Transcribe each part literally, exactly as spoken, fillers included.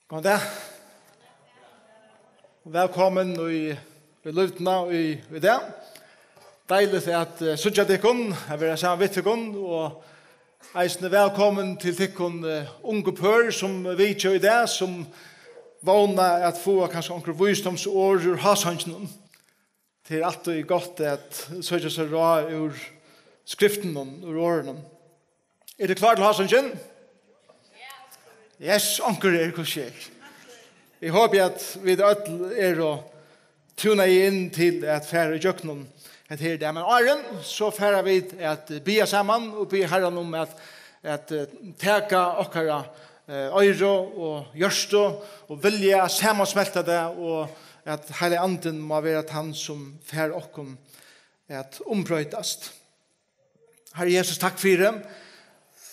Góðan dag. Vælkomin í, í Lívdina í, í dag. Deiligt at eh, síggja tykkum, at vera saman við tykkum, og eisini vælkomin til tykkum eh, ungu pør, sum vitja í dag, sum vóna at fáa kanska onkur vísdómsorð úr hásanginum. Tað er altíð gott at søkja sær ráð úr skriftunum, úr orðunum. Er tað klár til hásangin? Yes, onkur er, hvussu er? Eg hopi at vit øll eru og tuna inn til at fara í gjøgnum hetta her í dag. Men áðrenn, so fara vit at biðja saman og biðja Harran um at, at eh, taka okkara eh, oyru og hjørtu og vilja samansmelta tað, og at Heilagi Andin má vera tann, sum fær okkum at umbroytast. Harri Jesus, takk fyri,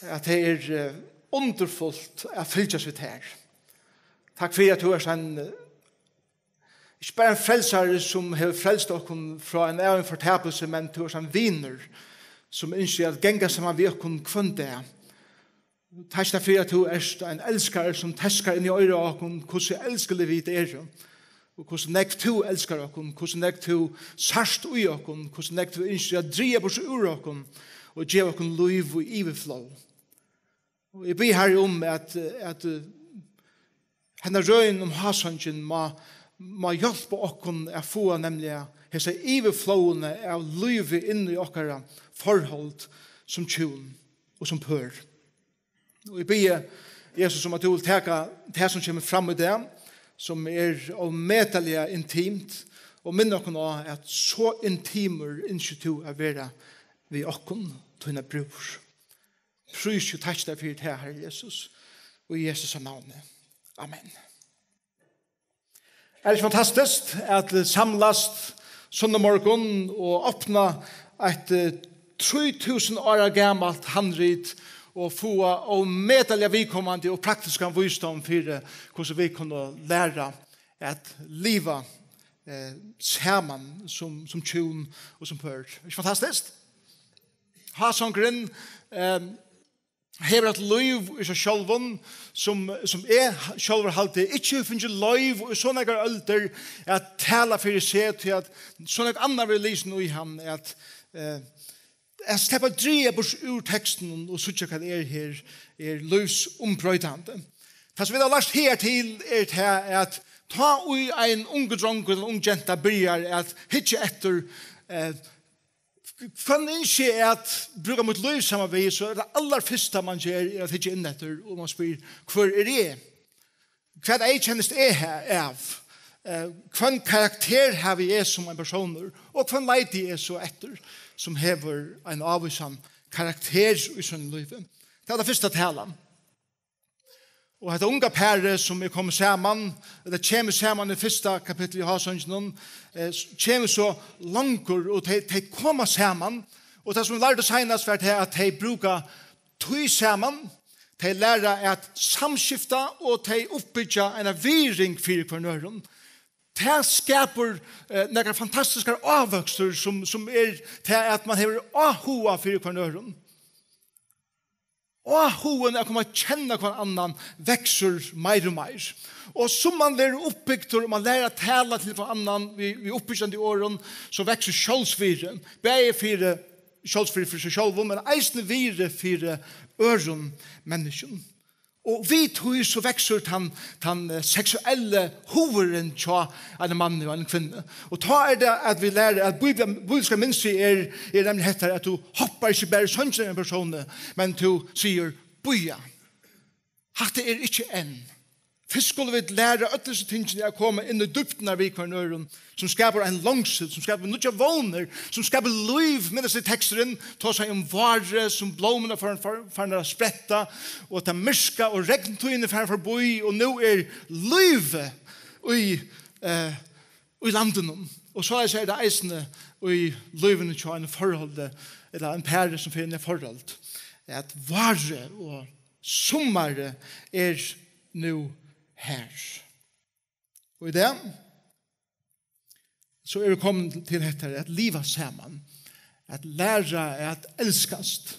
at tað er eh, undurfult at fylgjast við tær. Takk fyri, at tú ert ein, eh, ikki bara ein frelsari, sum hevur frelst okkum frá ein ævigari fortapilsi, men tú ert ein vinur, sum ynskir at ganga saman við okkum hvønn dag. Takk fyri, at tú ert ein elskari, sum teskar inn í oyrað á okkum, hvussu elskalig vit eru, og hvussu nógv tú elskar okkum, hvussu nógv tú sært í okkum, hvussu nógv tú ynskir at draga burtur úr okkum og geva okkum lív í yvirflóð. Og eg biði, Harri, um at, at eh, henda røðin um hásangin má, má hjálpa okkum at fáa nemliga hesa yvirflóðina av lívi inn í okkara forhold sum hjún og sum pør. Og eg biði, Jesus, um at tú vil taka tað, sum kemur fram í dag, sum er ómetaliga intimt, og minna okkum á, at so intimur ynskir tú at vera við okkum, tínar brúður. Prís og takk tær fyri tað, Harri Jesus, og í Jesu navni. Amen. Er tað ikki fantastiskt at samlast sunnudag morgun og opna eitt eh, trý túsund ára gamalt handrit og fáa ómetaliga viðkomandi og praktiskan vísdóm fyri, hvussu vit kunnu læra at liva eh, saman sum, sum hjún og sum pør? Er tað ikki fantastiskt? Hásangurin eh, hevur eitt lív í sær sjálvum, sum, sum eg sjálvur haldi ikki hevur fingið loyvi í so nógvar øldir at tala fyri seg, tí at so nógv annað verður lisin í hann, at eh, at sleppa at draga burtur úr tekstinum og síggja, hvat er her, er lívsumroytandi. Tað, sum vit hava lært her til, er tað, at tá ið ein ungur drongur ella ung genta byrjar at hyggja eftir eh, hvønn ynski eg at brúka mítt lív saman við, so er tað allarfyrsta, man ger, er at hyggja inn eftir, og man spyr: hvør er eg? Hvat eyðkennist eg ha- av? Eh, hvønn karakter havi eg sum ein persónur? Og hvønn leiti eg so eftir, sum hevur ein ávísan karakter í sínum lívi? Tað er tað fyrsta talan. Og hetta unga parið, sum er komið saman, ella kemur saman í fyrsta kapitli í Hásanginum, eh, kemur so longur, og tey, tey koma saman, og tað, sum vit lærdu seinast, var tað, at tey brúka tíð saman, tey læra at samskifta, og tey uppbyggja eina virðing fyri hvørjum øðrum. Tað skapur eh, nakrar fantastiskar ávøkstur, sum, sum er tað, at man hevur áhuga fyri hvørjum øðrum. Áhugin at koma at kenna hvønn annan veksur meir og meir. Og sum man verður uppbygdur, og man lærir at tala til hvønn annan við, við uppbyggjandi orðum, so veksur sjálvsvirði. Bæði fyri sjálvsvirði fyri seg sjálvum, men eisini virði fyri øðrum menniskjum. Og við tí so veksur tann, tann eh, seksuelle hugurin hjá einum manni og eini kvinnu. Og tá er tað, at vit læra, at bíblia-, bíbliska mynstrið er, er nemliga hetta, at tú hoppar ikki bara í songina við ein persóni, men tú sigur: bíða, hatta er ikki enn. Fyrst skulu vit læra øll hesi tingini at koma inn í dýpdirnar við hvørjum øðrum, sum skapar ein longsil, sum skapar nýggjar vónir, sum skapar lív. Minnast tit teksturin, tosaði um várið, sum blómurnar fóru, fóru, farnar at spretta, og tað myrka og regntíðin er farin forbi, og nú er lív í, eh, í landinum. Og soleiðis er tað eisini í lívinum hjá einum forholdi, ella einum pari, sum fer inn í forhold, at várið og summarið er nú her. Og í dag, so eru vit komin til hetta at liva saman, at læra at elskast,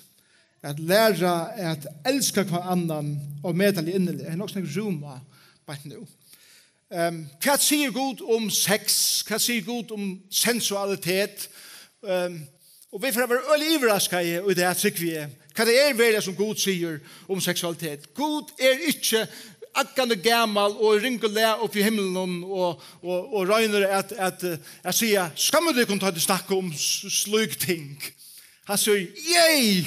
at læra at elska hvønn annan ómetaliga inniliga. Her er nokk so nógv rúm á, beint nú. Um, hvat sigur Gud um sex? Hvat sigur Gud um sensualitet? Um, og vit fara at vera øgiliga yvirraskaði í dag, trúgvi eg. Hvat tað er veruliga, sum Gud sigur um seksualitet. Gud er ikki aggandi gamal og ringur lag uppi í himlinum og, og, og roynir at, at, at siga, "Skammið tykkum, tá tit snakka um s-, slík ting." Hann sigur, "Yay!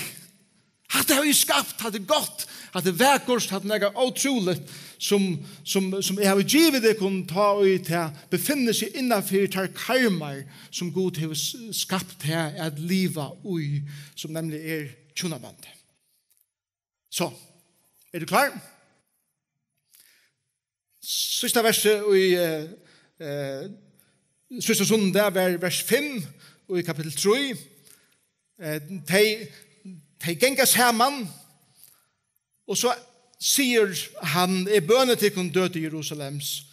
Hatta havi eg skapt, hatta er gott, hatta er vakurt, hatta er nakað ótrúligt, sum, sum, sum eg havi givið tykkum, tá ið tað befinnur seg innanfyri tær karmar, sum Gud hevur s-, skapt tað at liva í, sum nemliga er hjúnabandið." So, eru tit klár? Síðsta versið í, eh, eh, síðsta sunnudag var vers fimm í kapittul trý. Eh, tey, tey ganga saman, og so sigur hann, "Eg bøni tykkum, døtur Jerusalems,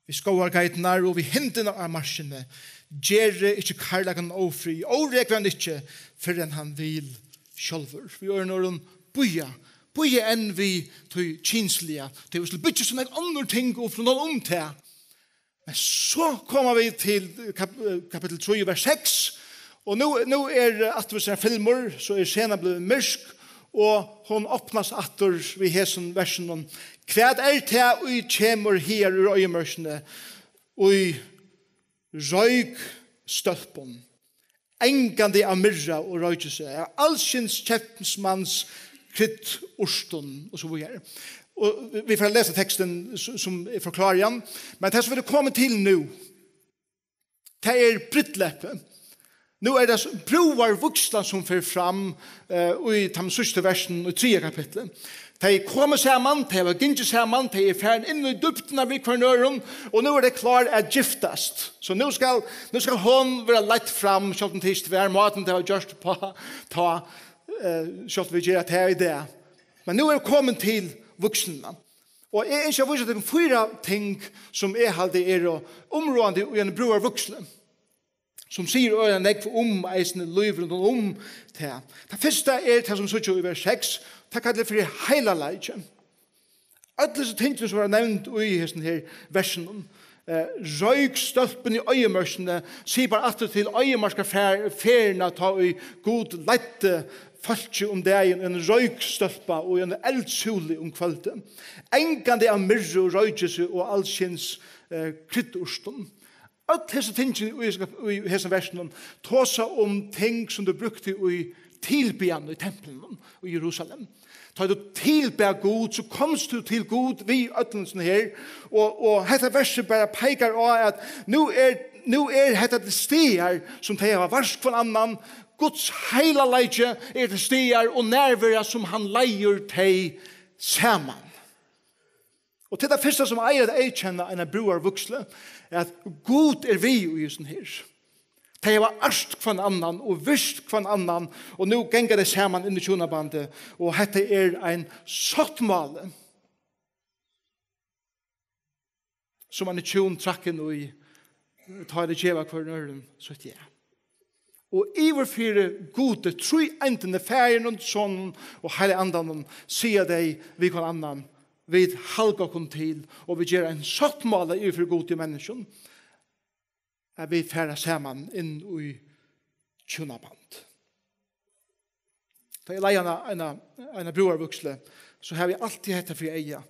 við skógargeitirnar og við hindurnar á markini, gerið ikki kærleikan ófrið, órógvið hann ikki, fyrr enn hann vil sjálvur." Við øðrum orðum, bíða, bíða enn við tí kynsliga. Tey vilja byggja so nógv onnur ting og flutt um tað. Men so koma vit til kap-, kapittul trý, vers seks. Og nú, nú er, eh, aftur við sær filmur, so er senan blivin myrk, og hon opnast aftur við hesum versinum. "Hvat er tað, ið kemur higar úr oyðimørkini, í roykstólpum, angandi av myrra og roykilsi, av alskyns keypsmanns kryddurtum," og so víðari. Og vit fara at lesa tekstin s-, sum eg forklári hann, men tað sum vit eru komin til nú, tað er brúdleypið. Nú er tað s-, brúðarvígslan sum fer fram, eh, í teimum síðstu versunum í triðja kapitli. Tey koma saman, tey hava gingið saman, tey eru farin inn í dýpdina við hvørjum øðrum, og nú eru tey klár at giftast. So nú skal, nú skal hon vera leidd fram, sjálvt um tað ikki var mátin, tað var gjørt uppá, tá, eh, sjálvt um vit gera tað í dag. Men nú er komin til vígsluna. Og eg ynski at vísa tykkum fýra ting, sum eg haldi eru umráðandi í eini brúðarvígslu, sum sigur øgiliga nógv um eisini lív rundan um tað. Tað fyrsta er tað, sum síggja í vers seks, tað kallar fyri heilagleiki. Øll hesi tingini, sum verða nevnd í hesum her versunum, eh, roykstólpin í oyðimørkini, sigur bara aftur til oyðimerkar fer-, ferðina, tá ið Gud leiddi fólkið um dagin í ein roykstólpa og í ein eldsúlu um kvøldið, angandi av myrru og roykilsi og alskyns, eh, kryddurtum. Øll hesi tingini í hesum kap-, í hesum versunum tosa um ting, sum tú brúkti í tilbiðjan í templinum í Jerusalem. Tá tú tilbað Gud, so komst tú til Gud við øllum sum her. Og, og hetta versið bara peikar á, at nú er, nú er hetta til staðar, sum tey hava vart hvønn annan. Guds heilagleiki er til staðar, og nærvera, sum hann leiðir tey saman. Og til tað fyrsta, sum eigur at eyðkenna eina brúðarvígslu, er, at Gud er við í hesum her. Tey hava art hvønn annan og virt hvønn annan, og nú ganga tey saman inn í hjúnabandið, og hetta er ein sáttmáli, sum eini hjún trakka inn í, tá tey geva hvørjum øðrum sítt ja. Og yvir fyri Gudi, tríeindini, Faðirin og Sonin og Heilaga Andanum, siga tey við hvønn annan: "Vit halda okkum til, og vit gera ein sáttmála yvir fyri Gudi og menniskjum, at vit fara saman inn í hjúnaband." Tá eg leiði eina, eina, eina brúðarvígslu, so havi eg altíð hetta fyri eyga,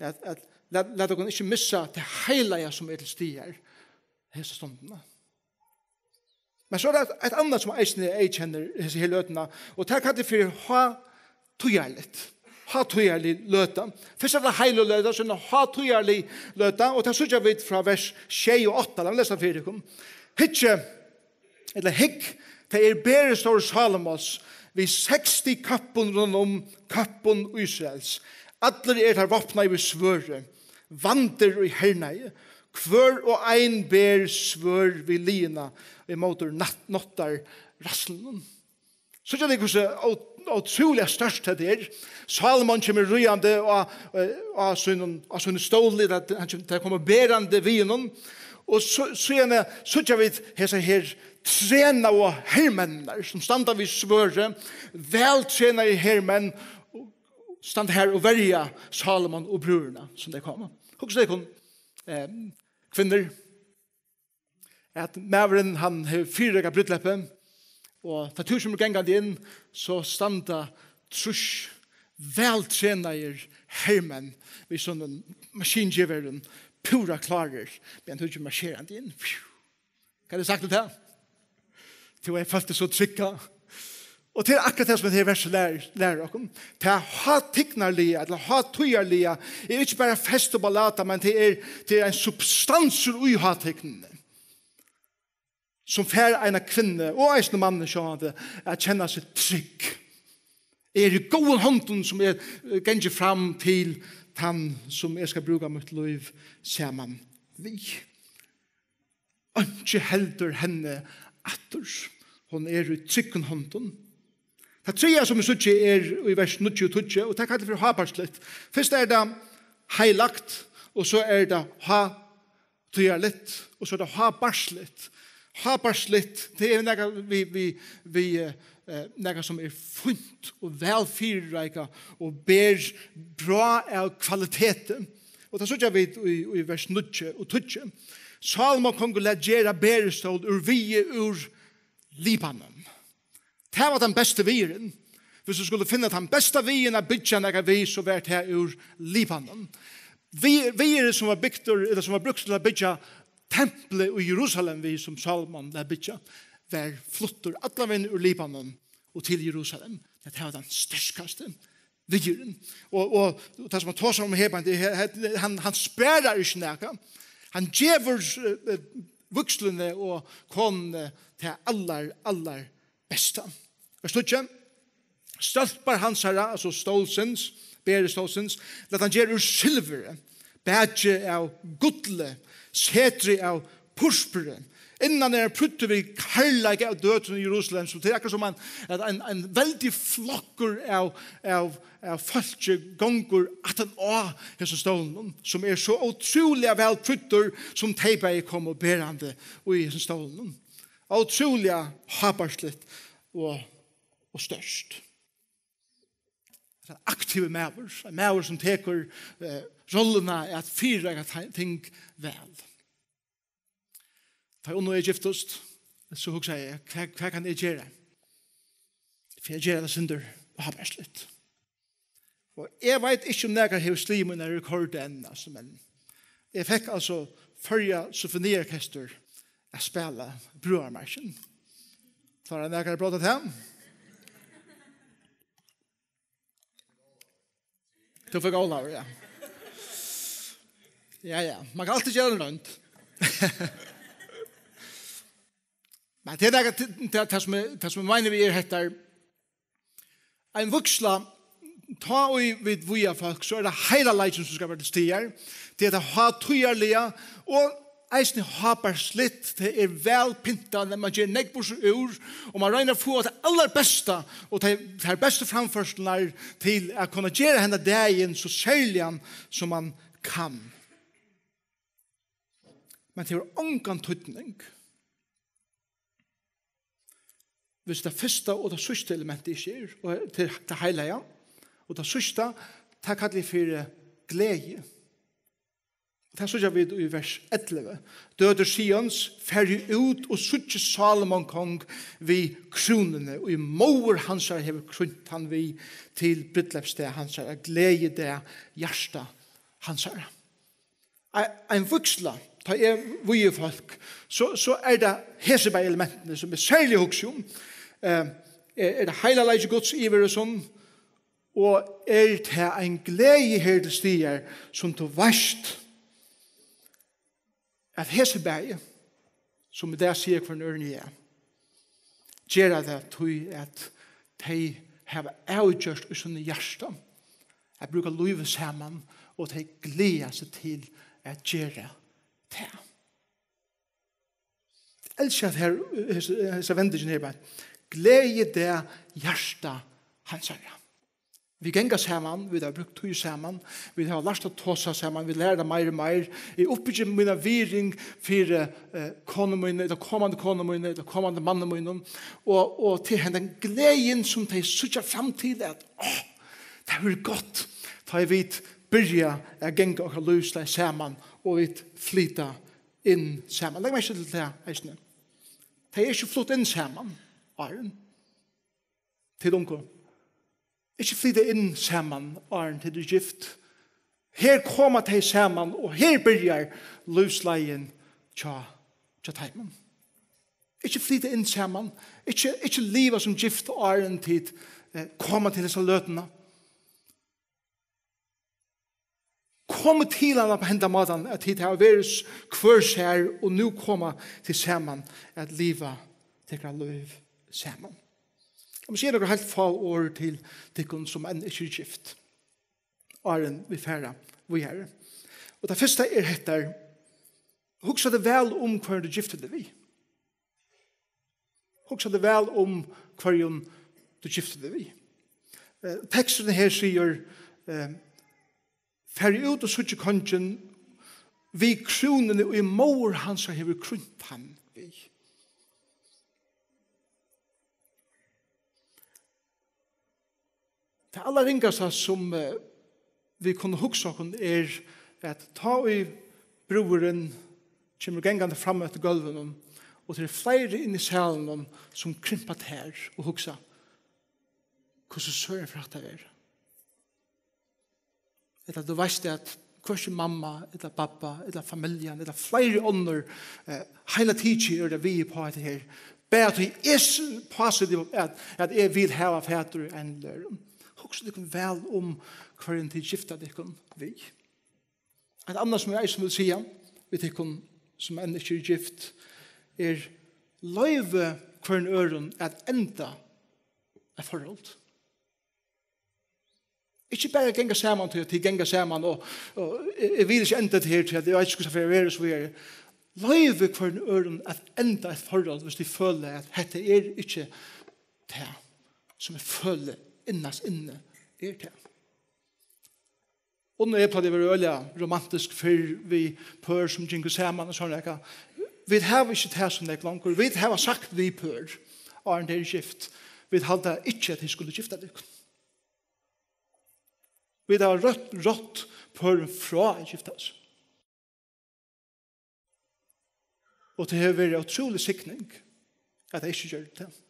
at, at lat, lat okkum ikki missa tað heilaga, sum er til staðar hesa stundina. Men so er tað eitt, eitt annað, sum eisini eyðkennir hesa her løtuna, og tað er kallað fyri hátíðarligt. Hátíðarlig løta. Fyrst er tað heilag løta, so er tað hátíðarlig løta, og tað síggja vit frá vers sjey og átta. Lat meg lesa fyri tykkum. Hyggi, ella hygg, tað er beristøð Salomons við seksti kappum rundan um kappum Ísraels. Allir eru teir vápnaðir við svørði, vandir í hernaði. Hvør og ein ber svørð við liðina ímóti nat-, náttarræðslunum. Síggja tit, hvussu ó-, ótrúliga stórt hetta er? Salomon kemur ríðandi á, eh, á sínum, á sínum stóli, at hann kemur, tað kemur berandi við honum. Og so, síðani síggja vit hesar her trenaðu hermenninar, sum standa við svørði, væl trenaðir hermenn, standa her og verja Salomon og brøðurnar, sum tey koma. Hugsið tykkum, eh, kvinnur, at maðurin, hann hevur fyrireikað brúdleypið, og tá tú kemur gangandi inn, so standa trýss væltrenaðir hermenn við sovorðnum maskingeværum, púra klárir, meðan tú kemur marsjerandi inn. Hvat er sagt um tað? Tú er født so trygga. Og tað er akkurát tað, sum hetta her versið lærir, lærir okkum. Tað hátignarliga, ella hátíðarliga, er ikki bara fest og ballata, men tað er, tað er ein substansur í hátignini, sum fær eina kvinnu, og eisini mannin sjálvandi, at kenna seg trygg. Eg eri í góðum hondum, sum eg, eh, gangi fram til tann, sum eg skal brúka mítt lív saman við. Einki heldur henni aftur. Hon er í tryggum hondum. Tað triðja, sum vit síggja, er í vers níggju og tíggju, og tað kallar fyri hábærsligt. Fyrst er tað heilagt, og so er tað hátíðarligt, og so er tað hábærsligt. Hábærsligt, tað er nakað við, við, við, eh, eh, nakað, sum er fínt og væl fyrireikað og ber brá av kvaliteti. Og tað síggja vit í, í vers níggju og tíggju. Sálomon kongur læt gera beristól úr viði úr Libanon. Tað var tann besti viðurin. Viss tú skuldi finna tann besta viðin at byggja nakað við, so var tað úr Libanon. Við, viðurin, sum var bygdur, ella sum var brúktur til at byggja templið í Jerusalem við, sum Sálomon læt byggja, var fluttur allan vegin úr Libanon og til Jerusalem. Tað var tann sterkasti viðurin. Og, og, og tað, sum hann tosar um her, hann, hann, hann sparar ikki nakað. Hann gevur, eh, eh, vígsluni og konuni tað allar, allar besta. Vers tíggju. Stólpar hansara, altso stólsins, beristólsins, læt hann gera úr silvuri. Bakið av gulli, setrið av purpuri. Innan er hann prýddur við kærleika av døtrum í Jerusalem, so tað er akkurát sum ein, ein, ein, ein veldig flokkur av, av, av fólki gongur aftan á hesum stólinum, sum er so ótrúliga væl prýddur, sum tey bæði komu berandi í hesum stólinum. Ótrúliga hábærsligt og, og stórt. Ein aktivur maður, ein maður, sum tekur, eh, rolluna at fyrireika te-, ting væl. Tá eg og Noah giftust, so hugsaði eg, hvat, hvat kann eg gera fyri at gera tað eitt sindur hábærsligt? Og eg veit ikki, um nakar hevur sligið mína rekord enn, altso, men eg fekk, altso, Føroya Symfoniorkestur at spæla Brúðarmarsin. Klárar nakar at bróta tað? Tú fekk Ólavur, ja. Ja, ja. Man kann altíð gera eina roynd. Men tað er nakað, tað, tað, tað sum eg, tað sum eg meini við er hetta. Ein vígsla, tá ið vit víga fólk, so er tað heilaleikin, sum skal vera til staðar. Tað er tað hátíðarliga og eisini hábærsligt. Tað er væl pyntað, men man ger nógv burtur úr, og man roynir at fáa tað allarbesta og tær, tær bestu framførslurnar til at kunna gera henda dagin so serligan, sum man kann. Men tað hevur ongan týdning, viss tað fyrsta og tað síðsta elementið ikki er, og tað, tað heilaga, og tað síðsta, tað kalli eg fyri gleði. Og tað síggja vit í vers ellivu. Døtur Sions, farið út og síggið Sálomon kong við krúnuni, ið móðir hansara hevur krúnt hann við, til brúdleypsdag hansara, gleðidag hjarta hansara. Ein, ein vígsla, tá eg vígi fólk, so, so er tað hesi bæði elementini, sum eg serliga hugsi um. Eh, er, er tað heilagleiki Guds yvir hesum, og er tað ein gleði her til staðar, sum tú veitst, at hesi bæði, sum í dag siga hvørjum øðrum ja, gera tað tí, at tey hava avgjørt í síni hjarta at brúka lívið saman, og tey gleða seg til at gera tað. Eg elski at her, hesa, hesa vendingina her bara. Gleðidag hjarta hansara. Vit ganga saman, vit hava brúkt tíð saman, vit hava lært at tosa saman, vit læra tað meir og meir. Eg uppbyggi mína virðing fyri, eh, konu míni, ella komandi konu míni, ella komandi manni mínum. Og, og til hendan gleðin, sum tey síggja fram til, at, áh, tað verður gott, tá ið vit byrja at ganga okkara lívsleið saman, og vit flyta inn saman. Legg merki til tað eisini. Tey eru ikki flutt inn saman, áðrenn. Tit ungu. Ikki flyta inn saman, áðrenn tit eru gift. Her koma tey saman, og her byrjar lívsleiðin hjá, hjá teimum. Ikki flyta inn saman. Ikki, ikki liva sum gift, áðrenn tit, eh, koma til hesa løtuna. Komið til hana á henda mátan, at tit hava verið s-, hvør sær, og nú koma tit saman at liva tykkara lív saman. Eg má siga nøkur heilt fá orð til tykkum, sum enn ikki eru gift, áðrenn vit fara víðari. Og tað fyrsta er hetta: hugsa teg væl um, hvørjum tú giftir teg við. Hugsa teg væl um, hvørjum tú giftir teg við. Eh, teksturin her sigur, eh, "Farið út og síggið kongin við krúnuni, ið móðir hansara hevur krúnt hann við." Tað allarringasta, sum, eh, vit kunnu hugsa okkum, er, at tá ið brúðurin kemur gangandi fram eftir gólvinum, og tað eru fleiri inni í salinum, sum krympa tær og hugsa: "Hvussu søren fer hatta at vera?" Ella, tú veitst, at hvørki mamma, ella babba, ella familjan, ella fleiri onnur, eh, heila tikið eru við upp á hetta her. Bara tí eg s-, páseti, at, at eg vil hava fatur í einum ella øðrum. Hugsa tykkum væl um, hvørjum tit gifta tykkum við. Eitt annað, sum eg eisini vil siga við tykkum, sum enn ikki eru gift, er: loyvið hvørjum øðrum at enda eitt forhold. Ikki bara ganga saman, tí at tit ganga saman, og, og eg, eg vil ikki enda tað her, tí at eg veit ikki, hvussu tað fer at vera, og so víðari. Loyvið hvørjum øðrum at enda eitt forhold, viss tit føla, at hetta er ikki tað, sum eg føli innast inni er tað. Og nú, eg plagdi at vera øgiliga romantisk fyrr við pør, sum gingu saman og sovorðið. Vit hava ikki tað so nógv longur. Vit hava sagt við pør, áðrenn tey eru gift, vit halda ikki, at tey skulu gifta tykkum. Vit hava rátt, rátt pørum frá at giftast. Og tað hevur verið ótrúlig signing, at tey ikki gjørdu tað.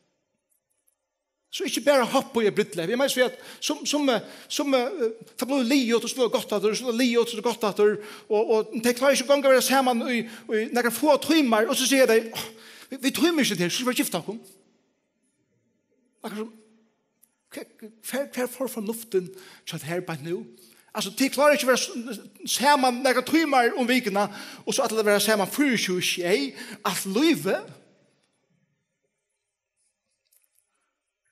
So ikki bara hoppa í eitt brúdleyp. Eg meini, so at sum, sum, eh, sum, eh, tað blívur liðugt, og so blívur gott aftur, so blívur liðugt, so er gott aftur, og, og tey klára ikki eingong at vera saman í, í nakrar fáar tímar, og so siga tey: "Áh, vit, vit tíma ikki tað her, so skulu vit bara gifta okkum." Akkurát sum, hvar, hvar, hvar fór fornuftin hjá tær beint nú? Altso, tit klára ikki at vera s-, saman nakrar tímar um vikuna, og so ætla at vera saman fýraogtjúgu sjey alt lívið.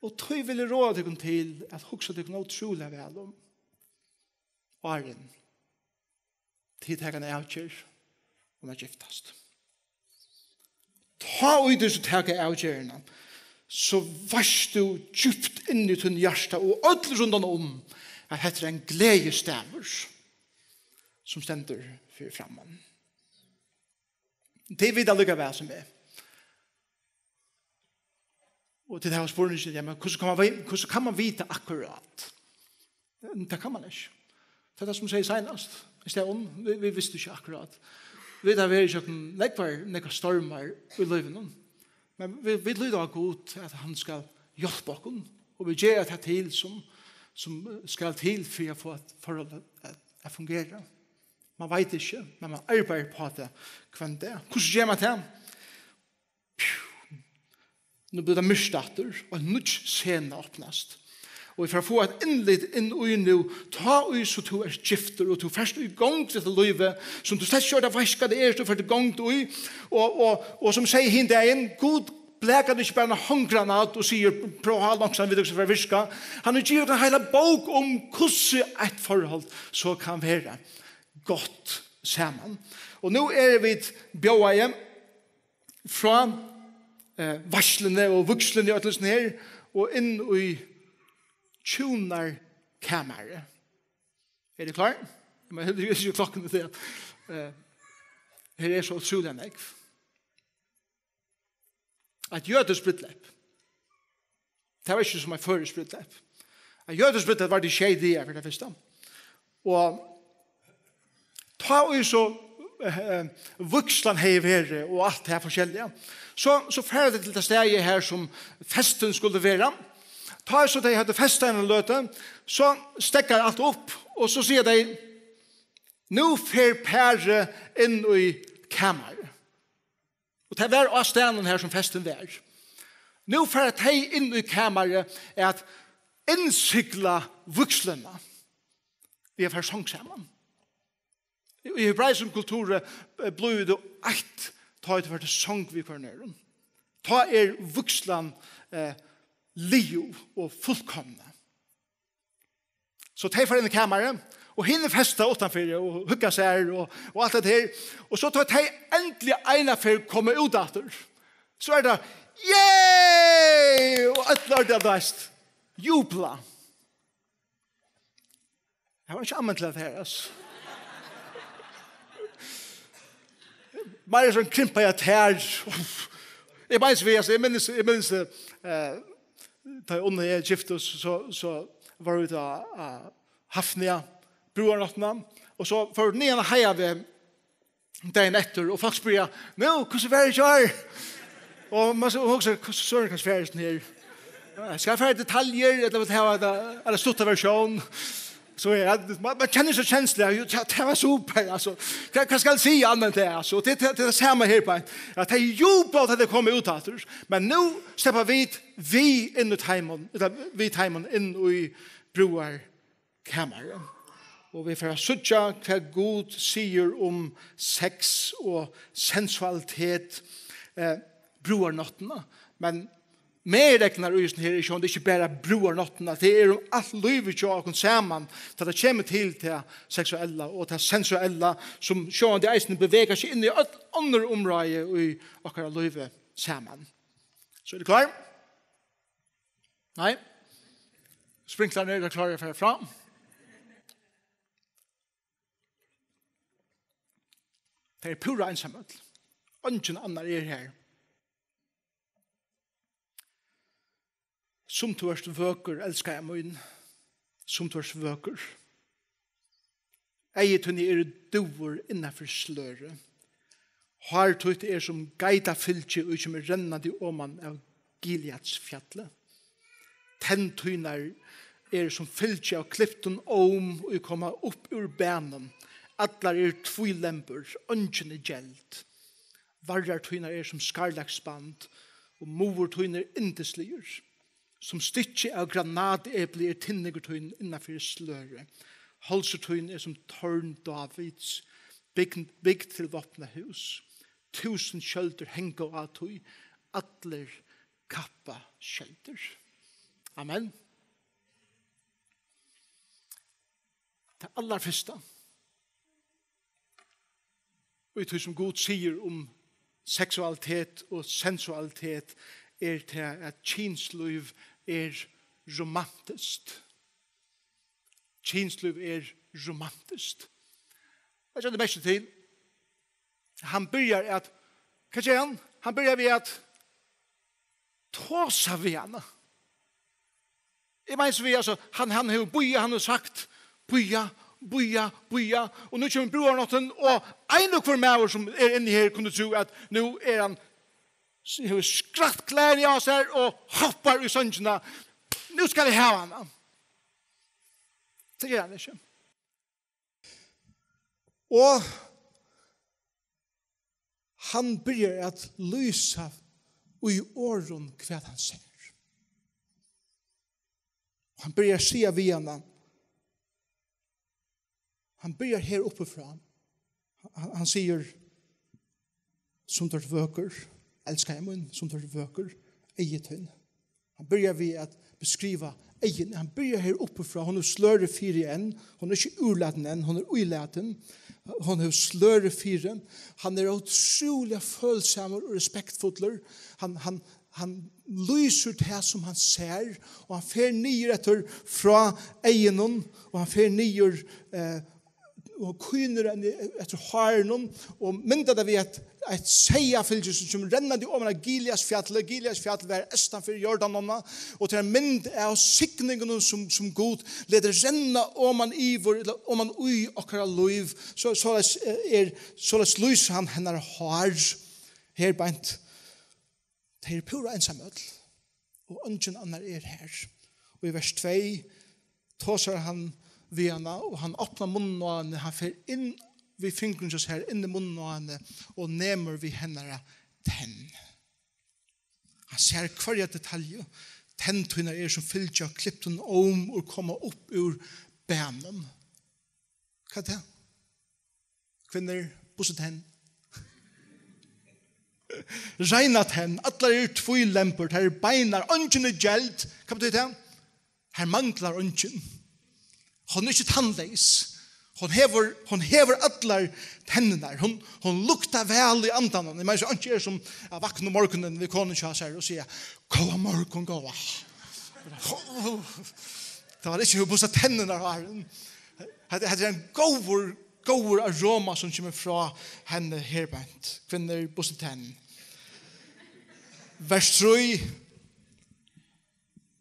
Og tí vil eg ráða tykkum til at hugsa tykkum ótrúliga væl um, áðrenn tit taka eina avgerð um at giftast. Tá ið tú skalt taka avgerðina, so veitst tú djúpt inni í tínum hjarta og øll rundan um, at hetta er ein gleðisdagur, sum stendur fyri framman. Tey vita líka væl sum eg. Og tit hava spurningin: "Ja, men hvussu kann man vi-, hvussu kann man vita akkurát?" Tað kann man ikki. Tað er tað, sum eg segði seinast. Í staðin, vit, vit vistu ikki akkurát. Vit hava verið ígjøgnum nógvar, nógvar stormar í lívinum. Men vit, vit líta á Gud, at hann skal hjálpa okkum. Og vit gera tað til, sum, sum skal til fyri at fáa eitt forhold at, at, at fungera. Man veit ikki, men man arbeiðir upp á tað hvønn dag. Hvussu ger man tað? Nú blívur tað myrkt aftur, og ein nýggj sena opnast. Og vit fara at fáa eitt innlit inn í nú, tá ið so tú ert giftur, og tú fert í gongd við hetta lívið, sum tú slett ikki orðiliga veitst, hvat tað er, tú fert í gongd í, og, og, og sum eg segði hin dagin, Gud blakar ikki bara eina hondgranat og sigur: "Prøva at hava langsam við tykkum, so fer at virka." Hann hevur givið okkum eina heila bók um, hvussu eitt forhold so kann vera gott saman. Og nú eru vit bjóðaði frá, eh, veitsluni og vígsluni og øllum sovorðnum her, og inn í hjúnarkamarið. Eru tit klár? Men heldur ikki, klokkan er tað. Eh, her er so ótrúliga nógv. Eitt jødiskt brúdleyp. Tað var ikki sum eitt føroyskt brúdleyp. Eitt jødiskt brúdleyp var í sjey dagar, fyri tað fyrsta. Og Tá ið so, eh, vígslan hevði verið og alt tað forskelliga, so, so fara tey til tað staðið har sum festin skuldi vera. Tá ið so tey høvdu festað eina løtu, so steðgar alt upp, og so siga tey: "Nú fer parið inn í kamarið." Og tað var á staðnum har sum festin var. Nú fara tey inn í kamarið at innsigla vígsluna við at fara í song saman. Í hebraiskum kulturi, eh, blívur tú eitt, tá ið tú fert í song við hvørjum øðrum. Tá er vígslan, eh, liðug og fullkomna. So tey fara inn í kamarið, og hini festa uttanfyri og hugga sær og, og alt tað her. Og so tá tey endiliga eina ferð koma út aftur, so er tað: "Yay!" Og øll orðið, tú veist, jubla. Eg var ikki anmeldt til at her, altso. Meira sånn krympa jeg tær. Eg meini, altso, eg minnist, eg minnist, eh, tá eg unnu eg giftist, so, so vóru vit á, á Hafnia, brúðarnáttina, og so fóru vit niðan á Heiðaveg dagin eftir, og fólk spyrja: "Nú, hvussu var í gjár?" Og man so hugsar: "Hvussu søren kann svara sånn her? Skal eg fara í detaljer, ella vil eg hava tað, ella stutta versjón?" So er tað, man, man kennir seg kensluligan. "Jú, tað, tað var super, altso. Hvat, hvat skal eg siga annað enn tað, altso?" Tað, tað, tað er tað sama her, bara, at tey jubla, at tey koma út aftur. Men nú sleppa vit, vit inn í teimum, ella við teimum inn í brúðarkamarið. Og vit fara at síggja, hvat Gud sigur um sex og sensualitet, eh, brúðarnáttina. Men meginreglurnar í hesum her er sjálvandi ikki bara brúðarnáttina, tað er um alt lívið hjá okkum saman, tá tað kemur til tað seksuella og tað sensuella, sum sjálvandi eisini bevegar seg inn í øll onnur umráði í okkara lívi saman. So eru tit klár? Nei? Sprinklarnir eru klárir at fara frá. Tey eru púra einsamøll. Eingin annar er her. Sum tú ert vøkur, elskaða mín, sum tú ert vøkur. Eygu tíni eru dúvur innanfyri slørið. Hár títt er sum geitafylgju, ið kemur rennandi oman av Gileads fjalli. Tenn tínar eru sum fylgju av kliptum óm, ið koma upp úr baðnum. Allar eru tvílembur, eingin er geld. Varrar tínar eru sum skarlagsband, og muður tín er yndisligur. Sum stykki av granatepli er tinningur tín innanfyri slørið. Hálsur tín er sum torn Dávids, bygd, bygd til vápnahús. Túsund skjøldur hanga á tí, allir kappaskjøldur. Amen. Tað allarfyrsta, og í tí sum Gud sigur um seksualitet og sensualitet, er tað, at kynslív er romantiskt. Kynslív er romantiskt. Hvat ger tú merki til? Hann byrjar at, hvat ger hann? Hann byrjar við at tosa við hana. Eg meini, so við, altso, hann, hann hevur bíðað, hann hevur sagt: "Bíða, bíða, bíða." Og nú kemur brúðarnáttin, og ein og hvør maður sum er inni her kundi trúð at nú er hann, hevur skratt klæðini á sær og hoppar í songina. Nú skal eg hava hana. Tað ger hann ikki. Og hann byrjar at lýsa í orðum, hvat hann sær. Hann byrjar at siga við hana, hann byrjar her uppi frá. Hann, hann sigur: "Sum tú ert vøkur, elskaði mín, sum tú ert vøkur, eygu tíni." Hann byrjar við at beskriva eyguni. Hann byrjar her uppi frá. Hon er slørað fyri enn. Hon er ikki úrlatin enn. Hon er ílatin. Hon hevur slørað fyri. Hann er ótrúliga følsamur og respektfullur. Hann, hann, hann lýsir tað sum hann sær, og hann fer niður eftir frá eygunum, og hann fer niður, eh, og kínir henni eftir hárinum og myndar tað við eitt, eitt seyðafylgi sum kemur rennandi oman av Gileads fjalli. Gileads fjall var eystan fyri Jordan, og tað er ein mynd av signingunum sum, sum Gud letur renna oman yvir, ella oman í okkara lív. So, soleiðis, eh, er, soleiðis lýsir hann hennara hár her beint. Tey eru púra einsamøll, og eingin annar er har. Og í vers tvey tosar hann við hana, og hann opnar munnin á henni, hann fer inn við fingrinum hjá sær, inn í munnin á henni, og nemur við hennara tenn. Hann sær hvørja detalju. Tenn tínar eru sum fylgja kliptum óm og koma upp úr beinum. Hvat er tað? Kvinnur, busta tenn. Reina tenn, allar eru tvílembur, tær eru beinar, eingin er geld. Hvat betýðir tað? Har manglar eingin. Hon er ikki tannleys. Hon hevur, hon hevur allar tenninar. Hon, hon luktar væl í andanum. Eg meini, so einki er sum at vakna um morgunin við konuni hjá sær og siga: "Góðan morgun, góða." Tað var ikki, hon busta tenninar á henni. Hetta, hetta er ein góður, góður aroma sum kemur frá henni her beint. Kvinnur, busta tenn. Vers trý.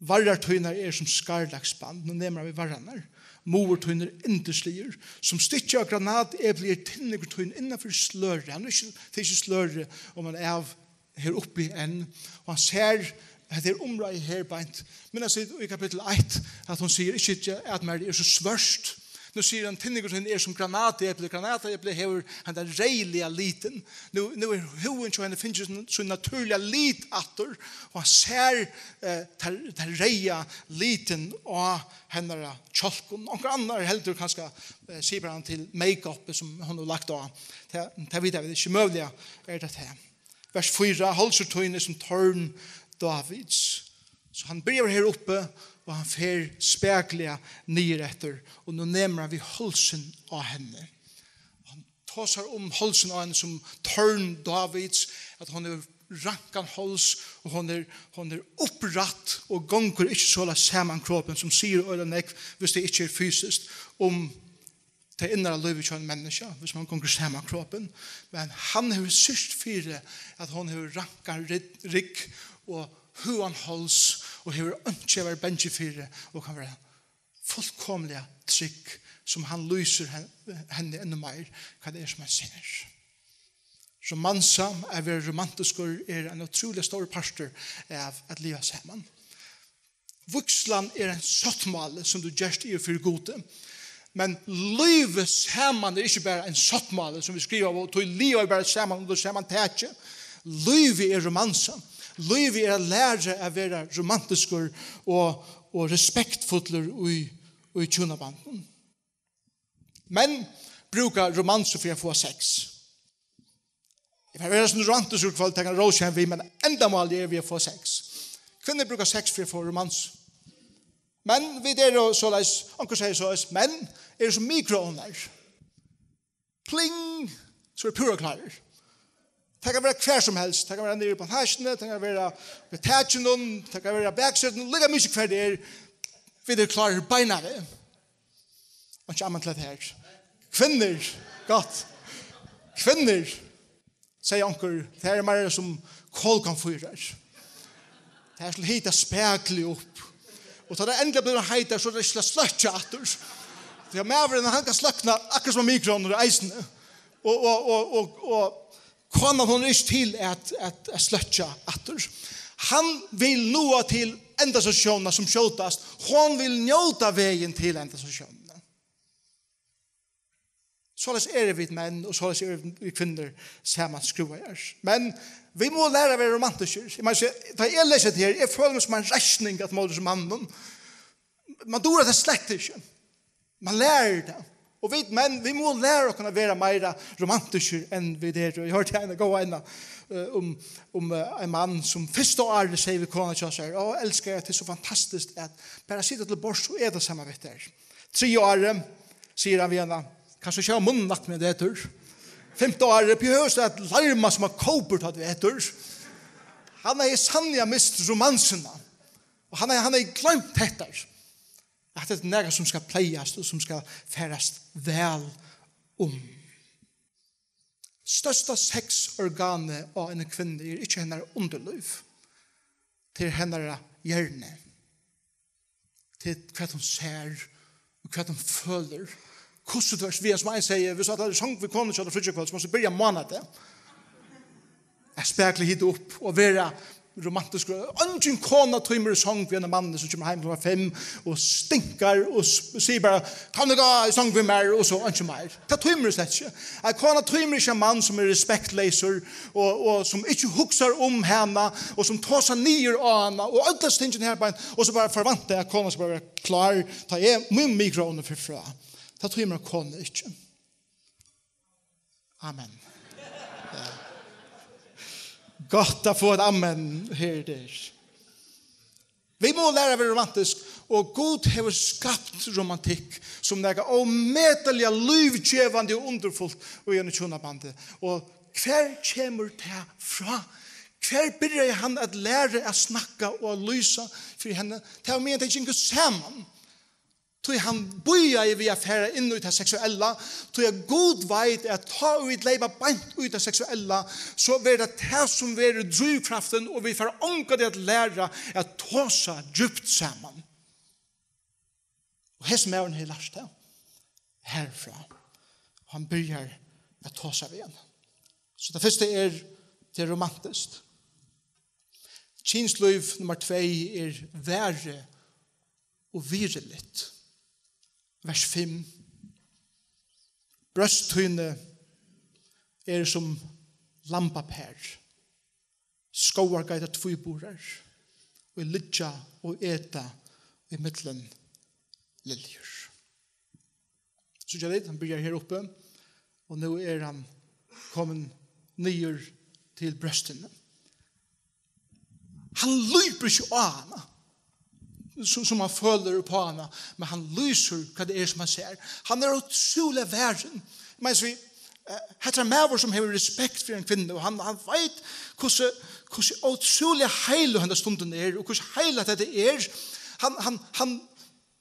Varrar tínar eru sum skarlagsband. Nú nemur hann við varrarnar. Muður tín er yndisligur. Sum stykki av granatepli er tinningur tín innan fyri slørið. Hann er ikki, tað er ikki slørið, um hann er av her uppi enn. Og hann sær, hetta er umráðið her beint. Minnast tit í kapittul eitt, at hon sigur: "Ikki at mær er so svørt." Nú sigur hann: "Tinningur tín er sum granatepli." Granatepli hevur henda reyðliga litin. Nú, nú er húðin hjá henni fingið sín, sín natúrliga lit aftur, og hann sær, eh, tað, tað reyða litin á hennara kjálkum. Onkur annar heldur kanska, eh, sipar hann til make-upið sum hon hevur lagt á. Tað, tað vita vit ikki. Møguliga er tað tað. Vers fýra: "Hálsur tín er sum torn Dávids." So hann byrjar her uppi, og hann fer spakuliga niður eftir, og nú nemur hann við hálsin á henni. Hann tosar um hálsin á henni sum torn Dávids, at hon hevur rankan háls, og hon er, hon er upprætt og gongur ikki soleiðis samankropin, sum sigur øgiliga nógv, viss tað ikki er fysiskt, um tað innara lívið hjá einum menniskja, viss mann gongur samankropin. Men hann hevur syrgt fyri, at hon hevur rankan ry-, rygg og høgan háls og hevur einki at vera bangin fyri og kann vera fullkomiliga trygg, sum hann lýsir hen-, henni enn meir, hvat tað er, sum hann sær. Romansa, at vera romantiskur, er ein ótrúliga stórur partur av at liva saman. Vígslan er ein sáttmáli, sum tú gert yvir fyri Gudi. Men lívið saman er ikki bara ein sáttmáli, sum vit skriva, og tí liva vit bara saman undir sama taki. Lívið er romansa. Lívið er at læra at vera romantiskur og, og respektfullur í, í hjúnabandinum. Menn brúka romansu fyri at fáa sex. Eg fari at vera so romantiskur, hvønn tað kann rósa hann við, men endamálið er við at fáa sex. Kvinnur brúka sex fyri at fáa romansu. Men vit eru soleiðis, onkur sigur soleiðis, menn eru sum mikroovnar. Pling, so eru púra klárir. Tað kann vera hvar sum helst. Tað kann vera niðri á plantasjuni, tað kann vera við takinum, tað kann vera á baksetrinum, líka mikið hvar tað er. Vit eru klárir beinanvegin. Og ikki amman til at her. Kvinnur, gott. Kvinnur, segði onkur, tað er meira sum kolkomfýrar. Tað er til at hita spakuliga upp. Og tá tað endiliga blívur heitt, so er tað ikki til at sløkkja aftur. Tí at maðurin, hann kann sløkna akkurát sum mikroovnurin eisini. Og, og, og, og, og konan, hon er ikki til at, at, at sløkkja aftur. Hann vil náa til endastasjónina sum skjótast. Hon vil njóta vegin til endastasjónina. Soleiðis eru vit menn, og soleiðis eru vit kvinnur samanskrúvaðar. Men vit mugu læra at vera romantiskir. Eg meini, so, tá eg lesi hetta her, eg føli meg sum ein reisning at móti hesum manninum. Man dugir tað slett ikki. Man lærir tað. Og vit menn, vit mugu læra okkum at vera meira romantiskir enn vit eru. Eg hoyrdi eina góða eina, eh, um, um, eh, ein mann sum fyrsta árið segði við konu hjá sær: "Ó, elskara, tað er so fantastiskt at bara sita til borðs og eta saman við tær." Triðja árið sigur hann við hana: "Kanst tú ikki hava munnin aftur meðan tú etur?" Fimta árið: "Behøvist tú at larma sum ein kópur tá tú etur?" Hann hevði sanniliga mist romansuna. Og hann hevði, hann hevði gloymt hetta. At hetta er nakað sum skal pleiast og sum skal farast væl um. Størsta sexorganið á eini kvinnu er ikki hennara undirlív. Tað er hennara hjørni. Tað er hvat hon sær, og hvat hon følir. Hvussu tú ert við, sum ein segði, viss allir eru í song við konu hjá tær fríggjakvøld, so mást tú byrja mánadag. At spakla hitt upp og vera romantiskur. Eingin kona tímir í song við einum manni sum kemur heim klokkan fimm og stinkar og s-, sigur bara, "Kom nú, í song við mær," og so einki meir. Tað tímir hon slett ikki. Ein kona tímir ikki ein mann sum er respektleysur og, og sum ikki hugsar um hana og sum tosar niður á hana og øll hesi tingini her beint, og so bara forventa at konan skal bara vera klár, tá eg, mín mikró fer frá. Tað tímir ein kona ikki. Amen. Ja. Gott at fáa eitt amen her, der. Vit mugu læra at vera romantisk, og Gud hevur skapt romantikk sum nakað ómetaliga lívgevandi og undurfult í einum hjúnabandi. Og hvar kemur tað frá? Hvar byrjaði hann at læra at snakka og at lýsa fyri henni? Tað var meðan tey gingu saman. Tí hann bíðaði við at fara inn í tað seksuella, tí at Gud veit, at tá vit leypa beint í tað seksuella, so verður tað tað, sum verður drívkraftin, og vit fara ongantíð at læra at tosa djúpt saman. Og hesin maðurin hevur lært tað herfrá. Og hann byrjar at tosa við hann. So tað fyrsta er, tað er romantiskt. Kynslív nummar tvey er varið og virðiligt. Vers fimm. Brjóst tíni eru sum lambapar, skógargeita tvíburar, ið liggja og eta ímillum liljur. Síggja tit, hann byrjar her uppi, og nú er hann komin niður til brjóstini. Hann lýpur ikki á hana, sum, sum hann følir upp á hana, men hann lýsir, hvat tað er, sum hann sær. Hann er ótrúliga varin. Men so, eh, hetta er ein maður, sum hevur respekt fyri eini kvinnu, og hann, hann veit, hvussu, hvussu ótrúliga heiløg henda stundin er, og hvussu heilagt hetta er. Hann, hann, hann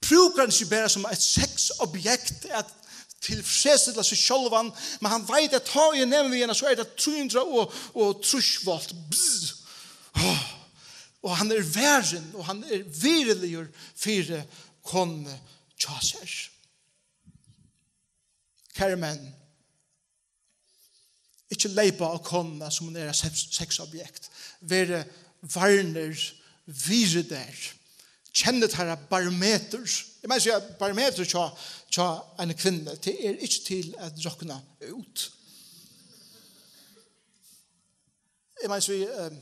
brúkar hann ikki bara sum eitt sexobjekt at tilfredsstilla seg sjálvan, men hann veit, at tá eg nemi við hana, so er tað trý hundrað og trýss volt. Bzz. Åh. Og hann er varin, og hann er virðiligur fyri konu hjá sær. Kæru menn, ikki leypa á konuna, sum hon er eitt sex-, sexobjekt. Verið varnir, virðið tær. Kennið tykkara barometur. Eg meini, siga, barometur hjá, hjá eini kvinnu, tað er ikki til at rokna út. Eg meini, so, ehm,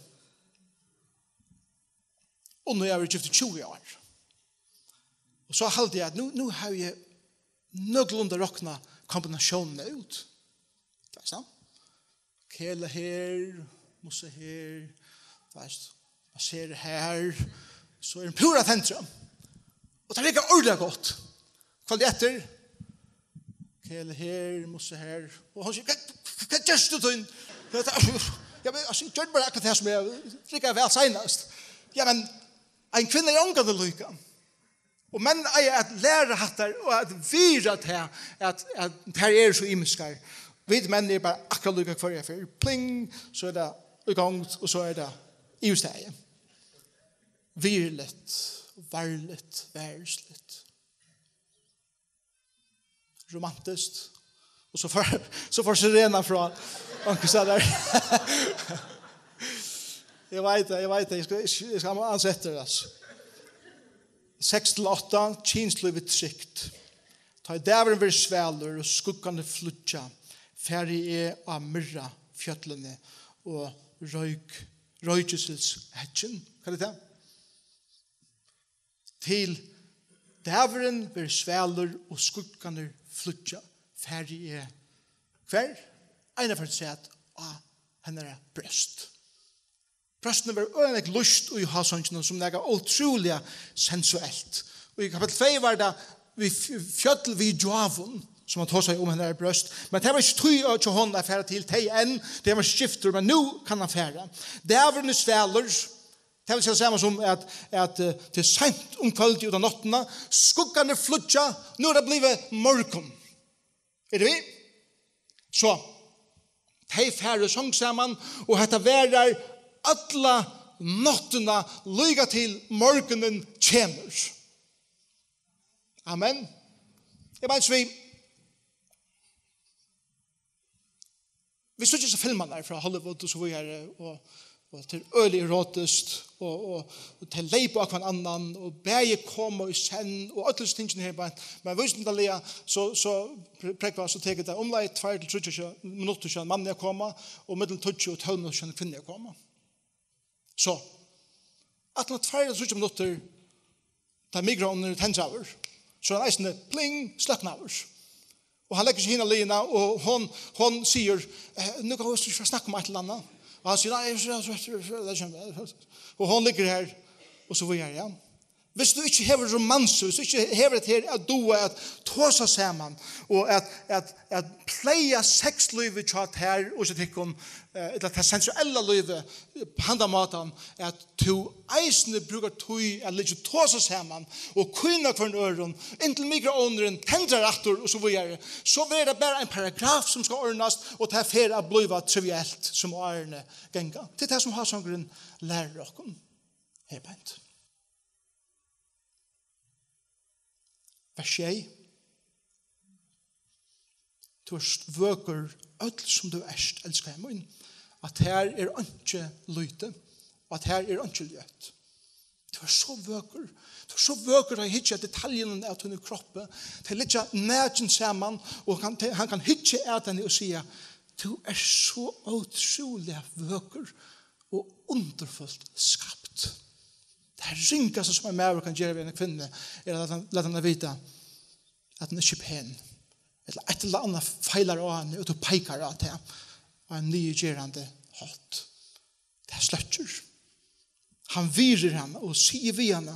og nú havi eg verið gift í tjúgu ár. Og so haldi eg, at nú, nú havi eg nøkulunda roknað kombinatiónina út. Tað er sant. Kela her, mussa her, tú veitst, massera har, so er hon púra tendrað. Og tað riggar ordiliga gott. Kvøldið eftir, kela her, mussa har. Og hon sigur, "Hvat, hvat gert tú, Tín?" Ja, men, altso, eg gjørdi bara akkurát tað sum eg riggaði væl seinast. Ja, men ein kvinna er ongantíð líka. Og menn eiga at læra hatta og at virða tað, at, at tær eru so ymiskar. Vit menn eru bara akkurát líka hvørja ferð. Pling, so er tað í gongd, og so er tað yvirstaðið. Virðiligt, varligt, varisligt. Romantiskt. Og so fór, so fór sirenan frá. Onkel sa der. Eg veit tað, eg veit tað. Eg skal, eg skal ansa eftir, altso. Seks til átta, kynslívið trygt. Tá ið dagurin verður svalur og skuggarnir flýggja, fari eg á myrra fjøllini og royk, roykisilsheggin. Hvat er tað? Til dagurin verður svalur og skuggarnir flýggja, fari eg hvar? Einaferð afturat á hennara brjóst. Brjóstini vóru øgiliga lýst í hásonginum sum nakað ótrúliga sensuelt. Og í kapittul tvey var tað við f-, fjøll við gjáum, sum hann tosaði um hennara brjóst. Men tað var ikki tíð hjá honum at fara til tey enn, tað var ikki giftur, men nú kann hann fara. Dagurin er svalur, tað vil siga sama sum at, at, eh, tað er seint um kvøldið út á náttina, skuggarnir flýggja, nú er tað blivið morgun. Eru tit við? So, tey fara í song saman, og hetta varar alla náttina, líka til morgunin kemur. Amen. Eg meini, so vit, vit síggja so filmarnar frá Hollywood og so víðari, og, og tað er øgiliga erotiskt, og, og, og tey leypa á hvønn annan, og bæði koma í senn, og øll hesi tingini her, men, men vísindaliga, so, so pre-, prógva, so tekur tað umleið tveir til tríggjar minuttir, síðan manni at koma, og millum tíggju og tólv minuttir, síðan kvinnu at koma. So, aftan á tveir ella tríggjar minuttir, tá mikroovnurin er tendraður, so er hann eisini pling, sløknaður. Og hann leggur seg hina liðina, og hon, hon sigur, eh, "Nú kann hon snakka um eitt ella annað." Og hann sigur, "Nei, so, so, so." Og hon liggur her, og so víðari, ja. Hvis tú ikki hevur romansu, hvis tú ikki hevur hetta her at duga at tosa saman, og at, at, at pleia sexlívið hjá tær og hjá tykkum, eh, ella tað sensuella lívið, eh, handan mátan, at tú eisini brúkar tíð at liggja og tosa saman og kína hvørjum øðrum, inntil mikroovnurin tendrar aftur og so víðari, so verður tað bara ein paragraf sum skal ordnast, og tað fer at blíva trivielt sum árini ganga. Tað er tað sum hásongurin lærir okkum her beint. Vers sjey. Tú ert vøkur, øll sum tú ert, elskaði mín. At her er einki lítið, og at her er einki ljótt. Tú ert so vøkur. Tú ert so vøkur at hyggja at detaljunum av tínum kroppi. Tey liggja nakin saman, og hann, tey, hann kann hyggja at henni og siga, "Tú ert so ótrúliga vøkur og undurfult skapt." Tað ringasta sum ein maður kann gera við eina kvinnu, er at lata, lata hana vita, at hon ikki er pen, ella eitt ella annað feilar á henni, og tú peikar á tað á ein niðurgerandi hátt. Tað sløkkir. Hann virðir hana og sigur við hana,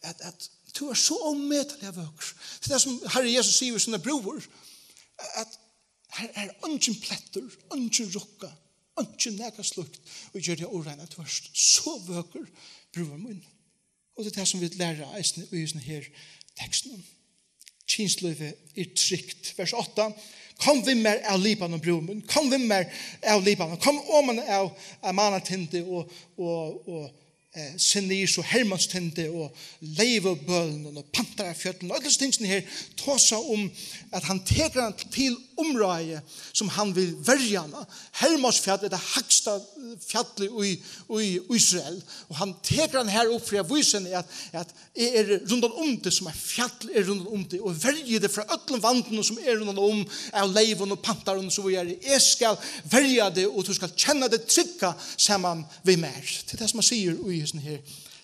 at, at tú ert so ómetaliga vøkur. Tað er tað sum Harrin Jesus sigur við sínar brúður, at her, her er eingin plettur, eingin rukka, eingin nakað slíkt, og ger teg óreina. Tú ert so vøkur, brúður mín. Og tað er tað sum vit læra eisini í hesum her tekstinum. Kynslívið er trygt. Vers átta. "Kom við mær av Libanon, brúður mín. Kom við mær av Libanon. Kom oman av, av Amanatindi og, og, og, eh, Senirs og Hermonstindi og Leivubølinum og Pantarafjøllunum." Og øll hesi tingini her tosa um, at hann tekur hann til umráði, sum hann vil verja hana. Hermonsfjall er tað hægsta fjallið í, í Ísrael, og hann tekur hann her upp fyri at vísa henni, at, at eg eri rundan um teg, sum eitt fjall er rundan um teg, og verji teg frá øllum vandunum sum er rundan um, av leivum og pantarum og so víðari. Eg skal verja teg, og tú skalt kenna teg trygga saman við mær. Tað er tað sum hann sigur í hesum her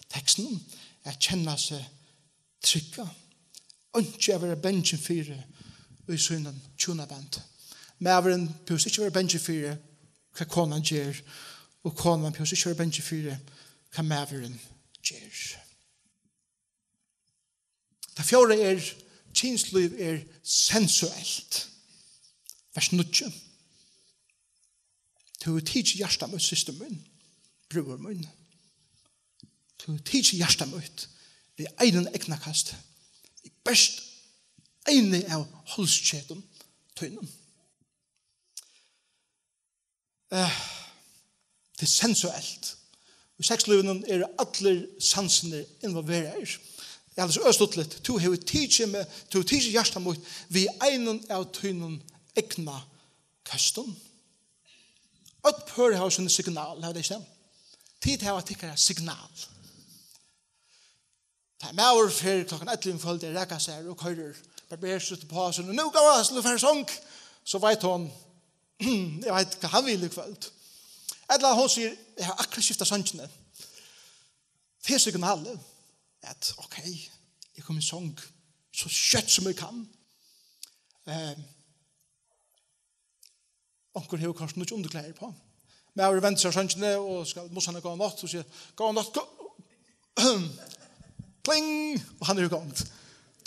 tekstinum, at kenna seg trygga. Einki at vera bangin fyri í sínum hjúnabandi. Maðurin behøvist ikki vera bangin fyri, hvat konan ger, og konan behøvist ikki vera bangin fyri, hvat maðurin ger. Tað fjórða er, kynslív er sensuelt. Vers níggju. Tú hevur tikið hjarta mítt, systir mín, brúður mín. Tú hevur tikið hjarta mítt við einum eygnakasti, við bert eini av hálsketum tínum. Eh, tað er sensuelt. Í sexlívinum eru allir sansirnir involveraðir. Eg haldi so øgiliga stuttligt. Tú hevur tikið meg, tú hevur tikið hjarta mítt við einum av tínum eygnakøstum. Øll pør hava síni signal, hava tey ikki tað? Tit hava tykkara signal. Tá ein maður fer klokkan ellivu um kvøldið, rakar sær og koyrir barberskjúrtu uppá seg, og nú góða, skulu vit fara í song, so veit hon, eg veit hvat hann vil í kvøld. Ella hon sigur, eg havi akkurát skift songina. Tað er signalið, at ok, eg komi í song so skjótt sum eg kann. Ehm, Onkur hevur koyrt nýggj undirklæðir uppá. Maður vendir sær á songini og skal mussa hana góða nátt og sigur, "Góða nátt, gó-," pling, og hann er í gongd.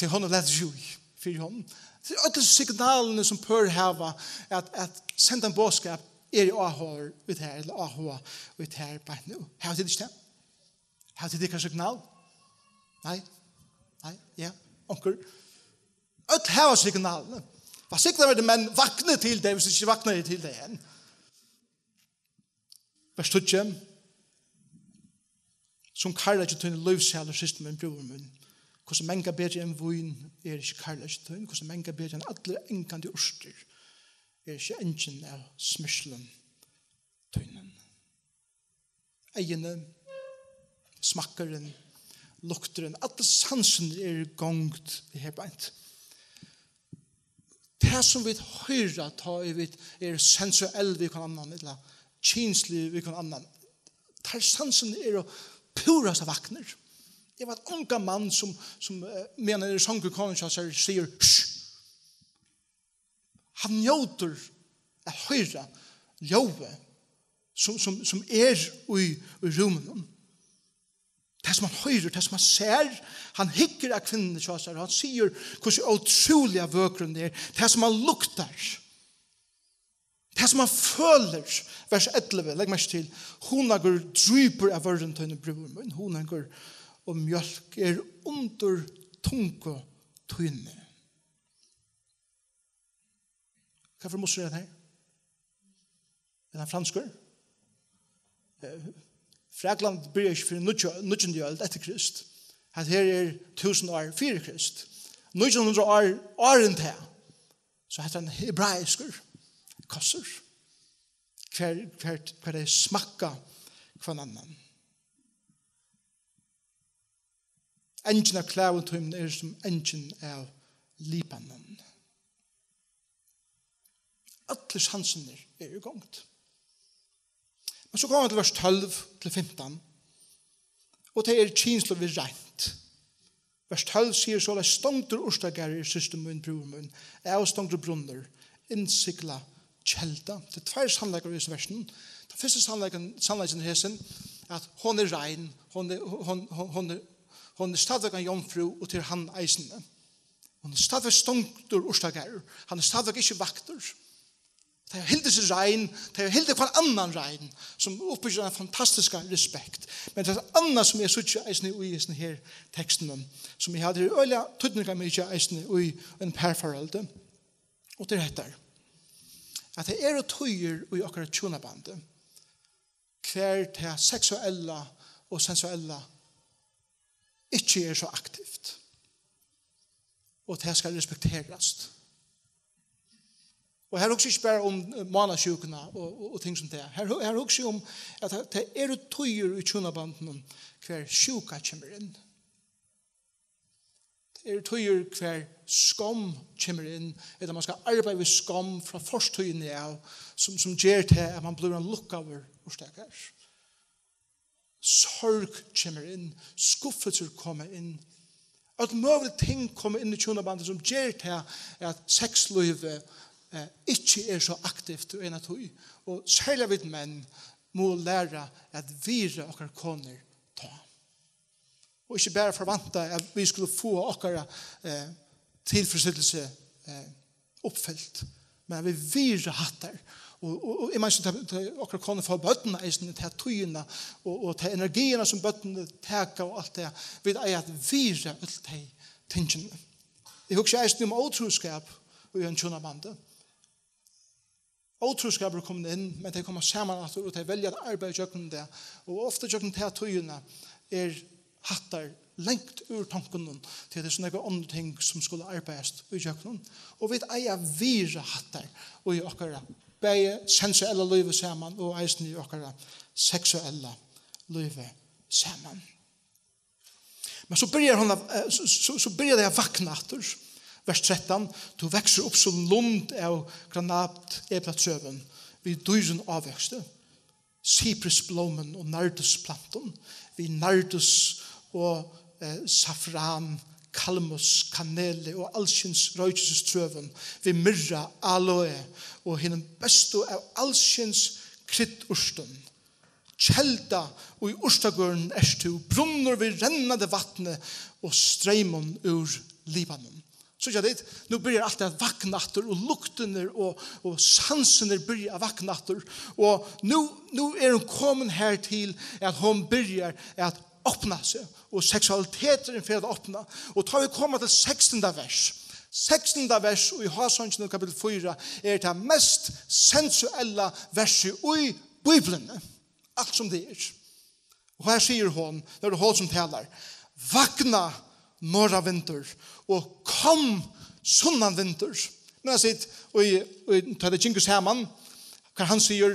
Tí hon hevur latið seg í fyri honum. Tað er øll signalini sum pør hava at, at senda ein boðskap, eg eri áhugaður í tær, ella áhugað í tær beint nú. Hava tit ikki tað? Hava tit tykkara signal? Nei? Nei? Ja? Onkur? Øll hava signalini. Vælsignaður verði tann, men vakni til tað, viss ikki vaknar eg til tað enn. Vers tíggju. Sum kærleiki tín er lívsælur, systir mín, brúður mín. Hvussu mangt betri enn vín er ikki kærleiki tín, hvussu mangt betri enn allir angandi urtir er ikki angin av smyrslum tínum. Eyguni, smakkurin, lukturin, allir sansirnir eru í gongd her beint. Tað sum vit hoyra, tá ið vit eru sensuell við hvønn annan, ella kynslig við hvønn annan, teir sansirnir eru púrasta vaknir. Eg veit ongan mann sum, sum eh, meðan hann er í song við konuna hjá sær, sigur: "Hysj!" Hann njótir at hoyra ljóðið, sum, sum, sum er í, í rúminum. Tað, sum hann hoyrir, tað, sum hann sær, hann hyggur at kvinnuni hjá sær, og hann sigur, hvussu ótrúliga vøkur hon er. Tað, sum hann luktar, tað, sum hann følir, vers ellivu, legg merki til: "Hunangur drýpur av vørrum tínum, brúður mín, hunangur og mjólk er undir tungu tíni." Hvat fyri mussur er tað her? Er hann franskur? Eh, Frakland byrjar ikki fyrr enn níggju, níggjundu øld eftir Krist. Hatta her er túsund ár fyri Krist. Nítjan hundrað ár, áðrenn tað. So hetta er ein hebraiskur kossur. Hvar, hvar, hvar tey smakka hvønn annan. Angin av klæðum tínum er sum angin av Libanon. Allir sansirnir eru í gongd. Men so koma vit til vers tólv til fimtan. Og tað er kynslívið reint. Vers tólv sigur soleiðis: "Stongdur urtagarður er systir mín, brúður mín, avstongdur brunnur, innsiglað kelda." Tað eru tveir sannleikar í hesum versinum. Tann fyrsti sannleikin, sannleikin er hesin, at hon er rein, hon er, hon, hon, hon er, hon er stadigvæk ein jomfrú, og til hann eisini. Hon er stadigvæk stongdur urtagarður. Hann er stadigvæk ikki vaktur. Tey hava hildið seg rein, tey hava hildið hvønn annan rein, sum uppbyggir eina fantastiska respekt. Men tað er annað, sum eg síggi eisini í hesum her tekstinum, sum eg haldi er øgiliga týdningarmikið eisini í einum parforholdi. Og tað er hetta, at tað eru tíðir í okkara hjúnabandi, hvar tað seksuella og sensuella ikki er so aktivt. Og tað skal respekterast. Og her hugsi eg ikki bara um, eh, mánasjúkuna og, og, og ting sum tað. Her, hu- her hugsi eg um, at tað, tað eru tíðir í hjúnabandinum, hvar sjúka kemur inn. Tað eru tíðir, hvar skomm kemur inn, ella man skal arbeiða við skomm frá fortíðini av, sum, sum ger tað, at man blívur ein lukkaður urtagarður. Sorg kemur inn, skuffelsur koma inn. Øll møgulig ting koma inn í hjúnabandið, sum ger tað, at sexlívið, eh, ikki er so aktivt í eina tíð. Og serliga vit menn mugu læra at virða okkara konur tá. Og ikki bara forvænta, at vit skulu fáa okkara, eh, tilfredsstillelse, eh, uppfylt, men at vit virða hattar. Og, og, og eg meini, so tað, tað, okkara konur fáa børn eisini, ta tíðina og, og ta energiina, sum børnini taka, og alt tað. Vit eiga at virða øll tey tingini. Eg hugsi eisini um ótrúskap í ein hjúnabandi. Ótrúskapur er komin inn, men tey koma saman aftur, og tey velja at arbeiða ígjøgnum tað. Og ofta ígjøgnum ta tíðina er hattar langt úr tonkunum, tí at tað er so nógv onnur ting, sum skulu arbeiðast ígjøgnum. Og vit eiga at virða hattar í okkara bæði sensuella lívi saman og eisini í okkara seksuella lívi saman. Men so byrjar hon at, eh, so, so, so byrjar tey at vakna aftur. Vers trettan: "Tú veksur upp sum lund av granateplatrøum, við dýrum ávøksti, siprisblómum og nardusplantum, við nardus og, eh, safran, kalmus, kaneli og alskyns roykistrøum, við myrra, aloe og hinum bestu av alskyns kryddurtum. Kelda í urtagørðum ert tú, brunnur við rennandi vatni og streymum úr Libanon." Síggja tit, nú byrjar alt at vakna aftur, og luktirnir og, og sansirnir byrja at vakna aftur. Og nú, nú er hon komin her til, at hon byrjar at opna seg, og seksualiteturin fer at opna. Og tá vit koma til sekstanda vers, Sekstanda vers í Hásonginum kapitel fýra er tað mest sensuella versið í Bíbliuni. Alt sum tað er. Og her sigur hon, nú er tað hon sum talar: "Vakna, norðanvindur, og kom, sunnanvindur." Men hann sigur, og, og tá tey gingu saman, hvat hann sigur: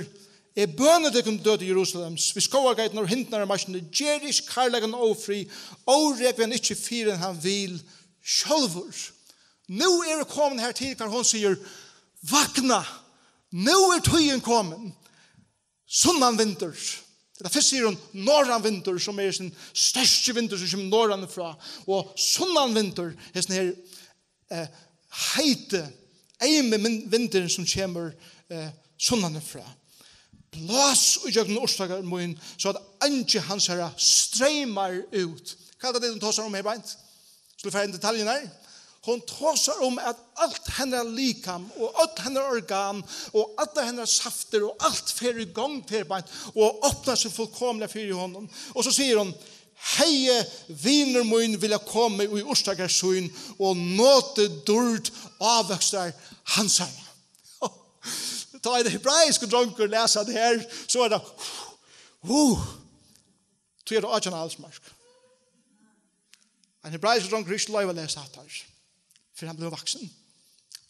"Eg bøni tykkum, døtur Jerusalems, við skógargeitirnar og hindurnar á markini, ger ikki kærleikan ófrið, órógvi hann ikki fyrr enn hann vil sjálvur." Nú eru komin her til, hvar hon sigur: "Vakna, nú er tíðin komin." Sunnanvindur. Ella fyrst sigur hon norðanvindur, sum er hesin sterki vindur, sum kemur norðan frá. Og sunnanvindur, hesin her, eh, heiti, eymi min-, vindurin, sum kemur, eh, sunnan frá. "Blás í gjøgnum urtagarð mín, so at angi hansara streymar út." Hvat er tað, hon tosar um her beint? Skulu vit fara inn í detaljurnar? Hon tosar um, at alt hennara likam og øll hennara organ og allar hennara saftir og alt fer í gongd her beint og opnar seg fullkomiliga fyri honum. Og so sigur hon: "Hevði vinur mín viljað koma í urtagarð sín og notið dýrd ávøkstar hansara." Tá ein hebraiskur drongur les hatta her, so er tað, uh, tí er tað átjan alsmark. Ein hebraiskur drongur er ikki loyvt at lesa hatta her, fyrr hann blívur vaksin.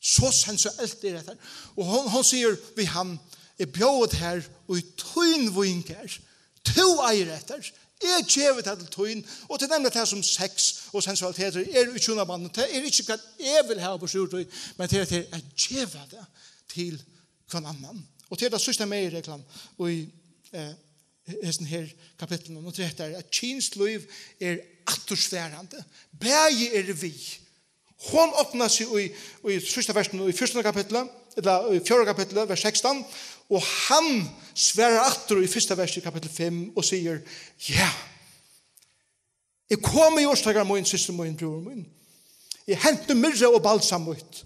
So sensuelt er hetta. Og hon, hon sigur við hann: "Eg bjóði tær í tín víngarð. Tú eigur hetta. Eg gevi tað til tín." Og tað er nemliga tað, sum sex og sensualitet er í hjúnabandinum. Tað er ikki, hvat eg vil hava burtur úr tí, men tað er, tað er at geva tað til hvønn annan. Og tað er tað síðsta meginreglan í, eh, hesum her kapitlinum, og tað er, at kynslív er aftursvarandi. Bæði eru við. Hon opnar seg í, í síðsta versinum í fjúrtanda kapitli, ella í fjórða kapitli, vers sekstan, og hann svarar aftur í fyrsta versi í kapitel fimm og sigur: "Ja, eg komi í urtagarð mín, systir mín, brúður mín. Eg henti myrra og balsam mítt.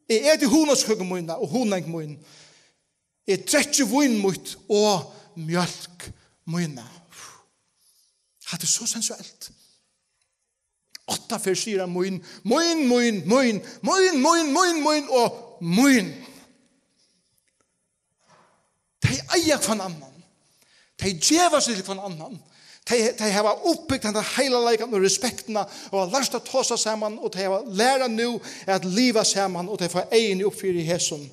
Eg eti hunangskøku mína og hunang mín. Eg drekki vín mítt og mjólk mína." Hatta er so sensuelt. Átta ferð sigur hann: "Mín, mín, mín, mín, mín, mín, mín, mín og mín." Tey eiga hvønn annan. Tey geva seg til hvønn annan. Tey, tey hava uppbygt henda heilagleikan og respektina og hava lært at tosa saman, og tey hava lært nú at liva saman, og tey fáa eyguni upp fyri hesum,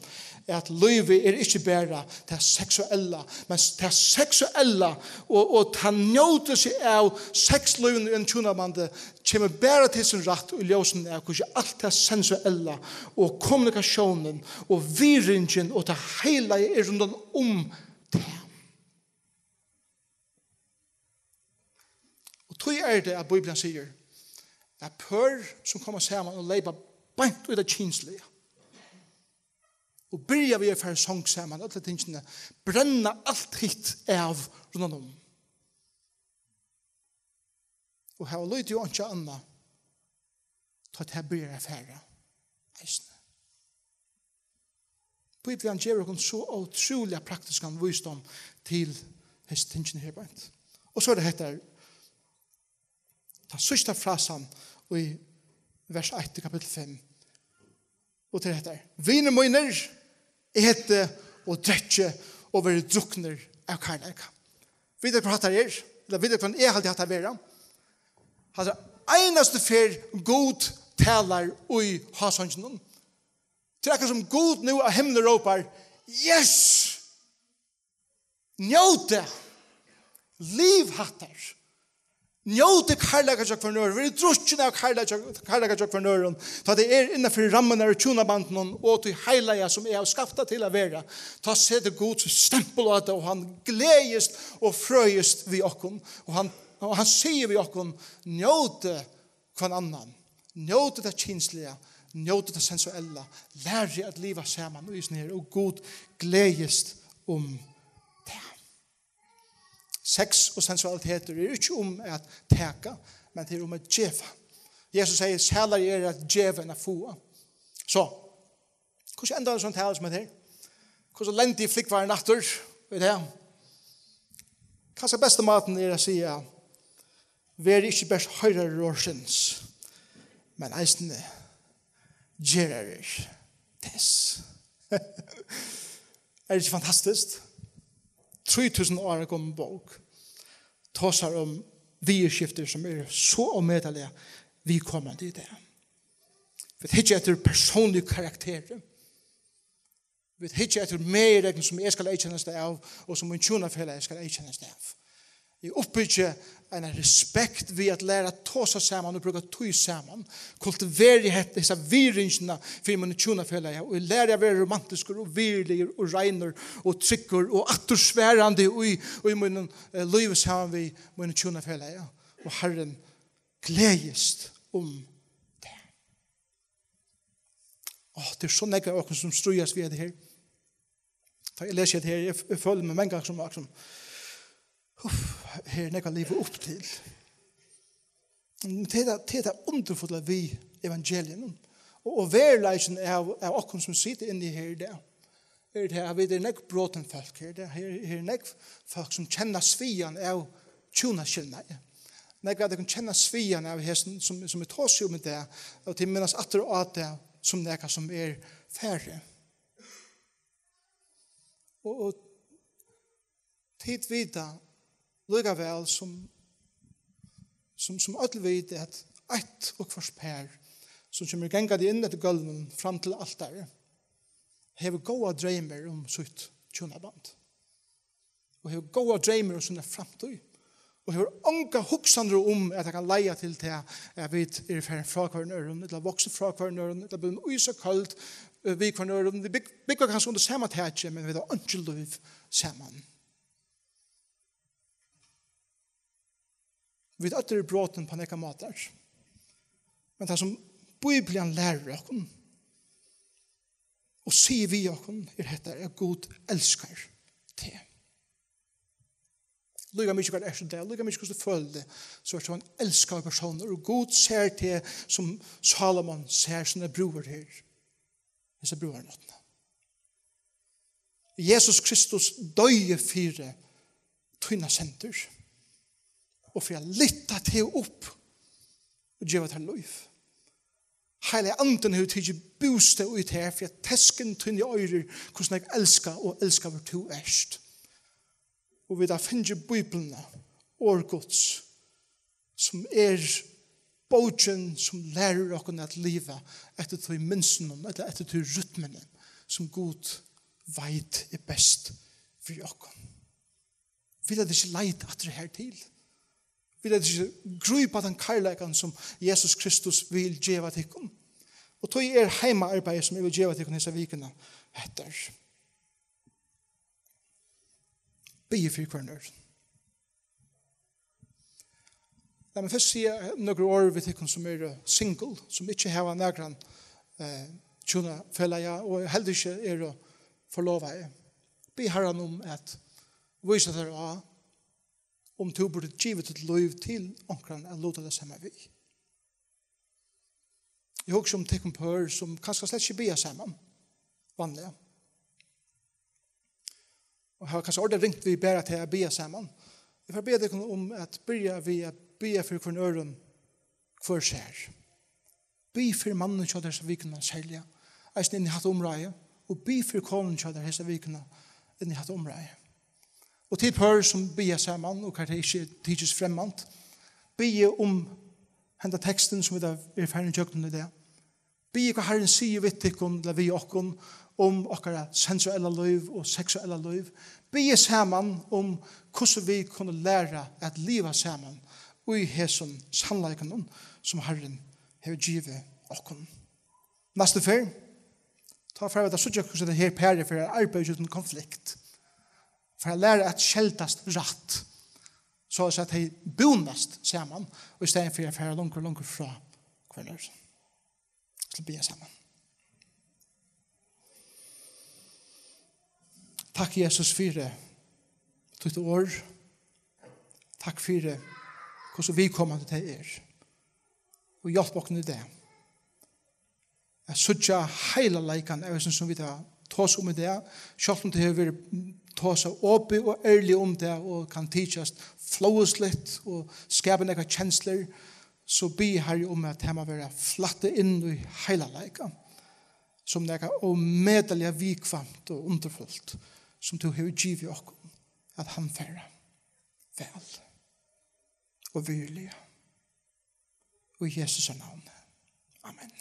at lívið er ikki bara tað seksuella, men tað seksuella og, og tað njóta seg av sexlívinum í einum hjúnabandi kemur bara til sín rætt í ljósinum av, hvussu alt tað sensuella og kommunikatiónin og virðingin og tað heilaga er rundan um tað. Og tí er tað, at Bíblian sigur, at pør, sum koma saman og leypa beint í tað kynsliga, og byrja við at fara í song saman, øll tingini, brenna alt hitt av rundan um. Og hava lítið og einki annað, tá tað byrjar at fara eisini. Bíblian gevur okkum so ótrúliga praktiskan vísdóm til hesi tingini her beint. Og so er tað hetta, tann síðsta frasan í vers eitt í kapitel fimm. Og til hetta: "Vinir mínir, etið og drekkið og verið druknir av kærleika." Vita hvat hatta er? Ella vita hvat eg haldi hatta vera? Hatta er einasta ferð Gud talar í hásonginum. Tað er akkurát sum Gud nú av himli rópar: "Yes! Njótið! Liv hattar! Njótið kærleika hjá hvørjum øðrum, verið drukkin av kærleika, kærleika hjá hvørjum øðrum." Tá tað er innanfyri rammarnar í hjúnabandinum og tí heilaga, sum eg havi skapt tað til at vera, tá setur Gud sítt stempul á tað, og hann gleðist og frøist við okkum, og hann, og hann sigur við okkum: "Njótið hvønn annan. Njótið tað kynsliga, njótið tað sensuella, lærið at liva saman í hesum her, og Gud gleðist um tað." Sex og sensualitetur er ikki um at taka, men tað er um at geva. Jesus sigur: "Sælari er at geva enn at fáa." So, hvussu endar so ein tala sum hetta her? Hvussu lendi flúgvarin aftur? Veit eg. Kanska besta mátin er at siga: "Verið ikki bert hoyrarar orðsins, men eisini Gerar tess. Er tað ikki fantastiskt? Trý túsund ára gomul bók tosar um viðurskiftir, sum eru so ómetaliga viðkomandi í dag. Vit hyggja eftir persónligu karakteri. Vit hyggja eftir meginreglum, sum eg skal eyðkennast av, og sum mín hjúnafelagi skal eyðkennast av. Eg uppbyggi eina respekt við at læra at tosa saman og brúka tíð saman. Kultivera hetta, hesa virðingina fyri mínum hjúnafelagi, og eg læri at vera romantiskur og virðiligur og reinur og tryggur og aftursvarandi í, í mínum, eh, lívi saman við mínum hjúnafelagi. Og Harrin gleðist um tað. Ó, tað er so nógv av okkum, sum stríðast við hetta her. Tá eg lesi hetta her, eg, eg føli meg mangan sum, sum, uff, her er nógv at liva upp til. Men tað er tað, tað er tað undurfulla við evangelium. Og, og veruleikin av, av okkum, sum sita inni her í dag, er tað, at vit eru nógv brotin fólk her. Tað her, her er nógv fólk, sum kenna sviðan av hjúnaskilnaði. Nógv av tykkum kenna sviðan av hesum, sum, sum eg tosi um í dag, og tit minnast aftur á tað sum nakað, sum er farið. Og, og tit vita líka væl sum, sum, sum øll vita, at eitt og hvørt par, sum kemur gangandi inn eftir gólvinum fram til altarið, hevur góðar dreymar um sítt hjúnaband. Og hevur góðar dreymar um sína framtíð. Og hevur onga hugsanir um, at tað kann leiða til tað, at vit eru farin frá hvørjum øðrum, ella vaksin frá hvørjum øðrum, ella blivin ísakøld, eh, við hvørjum øðrum. Vit búgv-, búgva kanska undir sama taki, men vit hava einki lív saman. Vit øll eru brotin á nakrar mátar. Men tað, sum Bíblian lærir okkum og sigur við okkum, er hetta, at Gud elskar teg. Líka mikið hvat ert í dag, líka mikið hvussu tú følir teg, so ert tú ein elskaður persónur. Og Gud sær teg, sum Salomon sær sínar brúður her. Hesa brúðarnáttina. Jesus Kristus doyði fyri tínar syndir og fyri at lyfta teg upp og geva tær lív. Heilagi Andin hevur tikið bústað í tær, fyri at teska inn í tínar oyru, hvussu nógv elskað og elskaður tú ert. Og vit hava fingið Bíbliuna, orð Guds, sum er bókin, sum lærir okkum at liva eftir tí mynstrinum, ella eftir tí rytmuni, sum Gud veit er best fyri okkum. Vil tit ikki leita aftur her til? Vil tit ikki grípa tann kærleikan, sum Jesus Kristus vil geva tykkum? Og tí er heimaarbeiðið, sum eg vil geva tykkum hesa vikuna, hetta. Biðið fyri hvørjum øðrum. Lat meg fyrst siga nøkur orð við tykkum, sum eru single, sum ikki hava nakran, eh, hjúnafelaga og heldur ikki eru forlovaði. Bið Harran um at vísa tær á, um tú burdi givið títt lív til onkran at luta tað sama við. Eg hugsi um tykkum pør, sum kanska slett ikki biðja saman, vanliga. Og hava kanska ordiliga ringt við bara til at biðja saman. Eg fari at biðja tykkum um at byrja við at biðja fyri hvørjum øðrum hvør sær. Bið fyri mannin hjá tær hesa vikuna serliga, eisini inn í hatta umráðið, og bið fyri konuni hjá tær hesa vikuna inn í hatta umráðið. Og tit pør, sum biðja saman, og hvar tað ikki tykist fremmant, biðið um henda tekstin, sum vit eru farin ígjøgnum í dag. Biðið, hvat Harrin sigur við tykkum, ella við okkum, um okkara sensuella lív og seksuella lív. Biðið saman um, hvussu vit kunnu læra at liva saman í hesum sannleikanum, sum Harrin hevur givið okkum. Næstu ferð, tá fara vit at síggja, hvussu hetta her parið fer at arbeiða ígjøgnum konflikt. Fer at læra at skeldast rætt, so at tey búnast saman, og í staðin fyri at fara longur og longur frá hvørjum øðrum. Skal biðja saman. Takk, Jesus, fyri títt orð. Takk fyri hvussu viðkomandi tað er. Og hjálp okkum í dag at síggja heila leikan av hesum, sum vit hava tosað um í dag. Sjálvt um tað hevur verið tosað opið og ærligt um tað og kann tykjast flovisligt og skapa nakrar kenslur, so biði eg, Harri, um, at tað má vera flætt inn í heila leikan. sum nakað ómetaliga viðkvæmt og undurfult, sum tú hevur givið okkum at handfara væl og virðiliga. Í Jesu navni. Amen.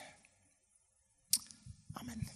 Amen.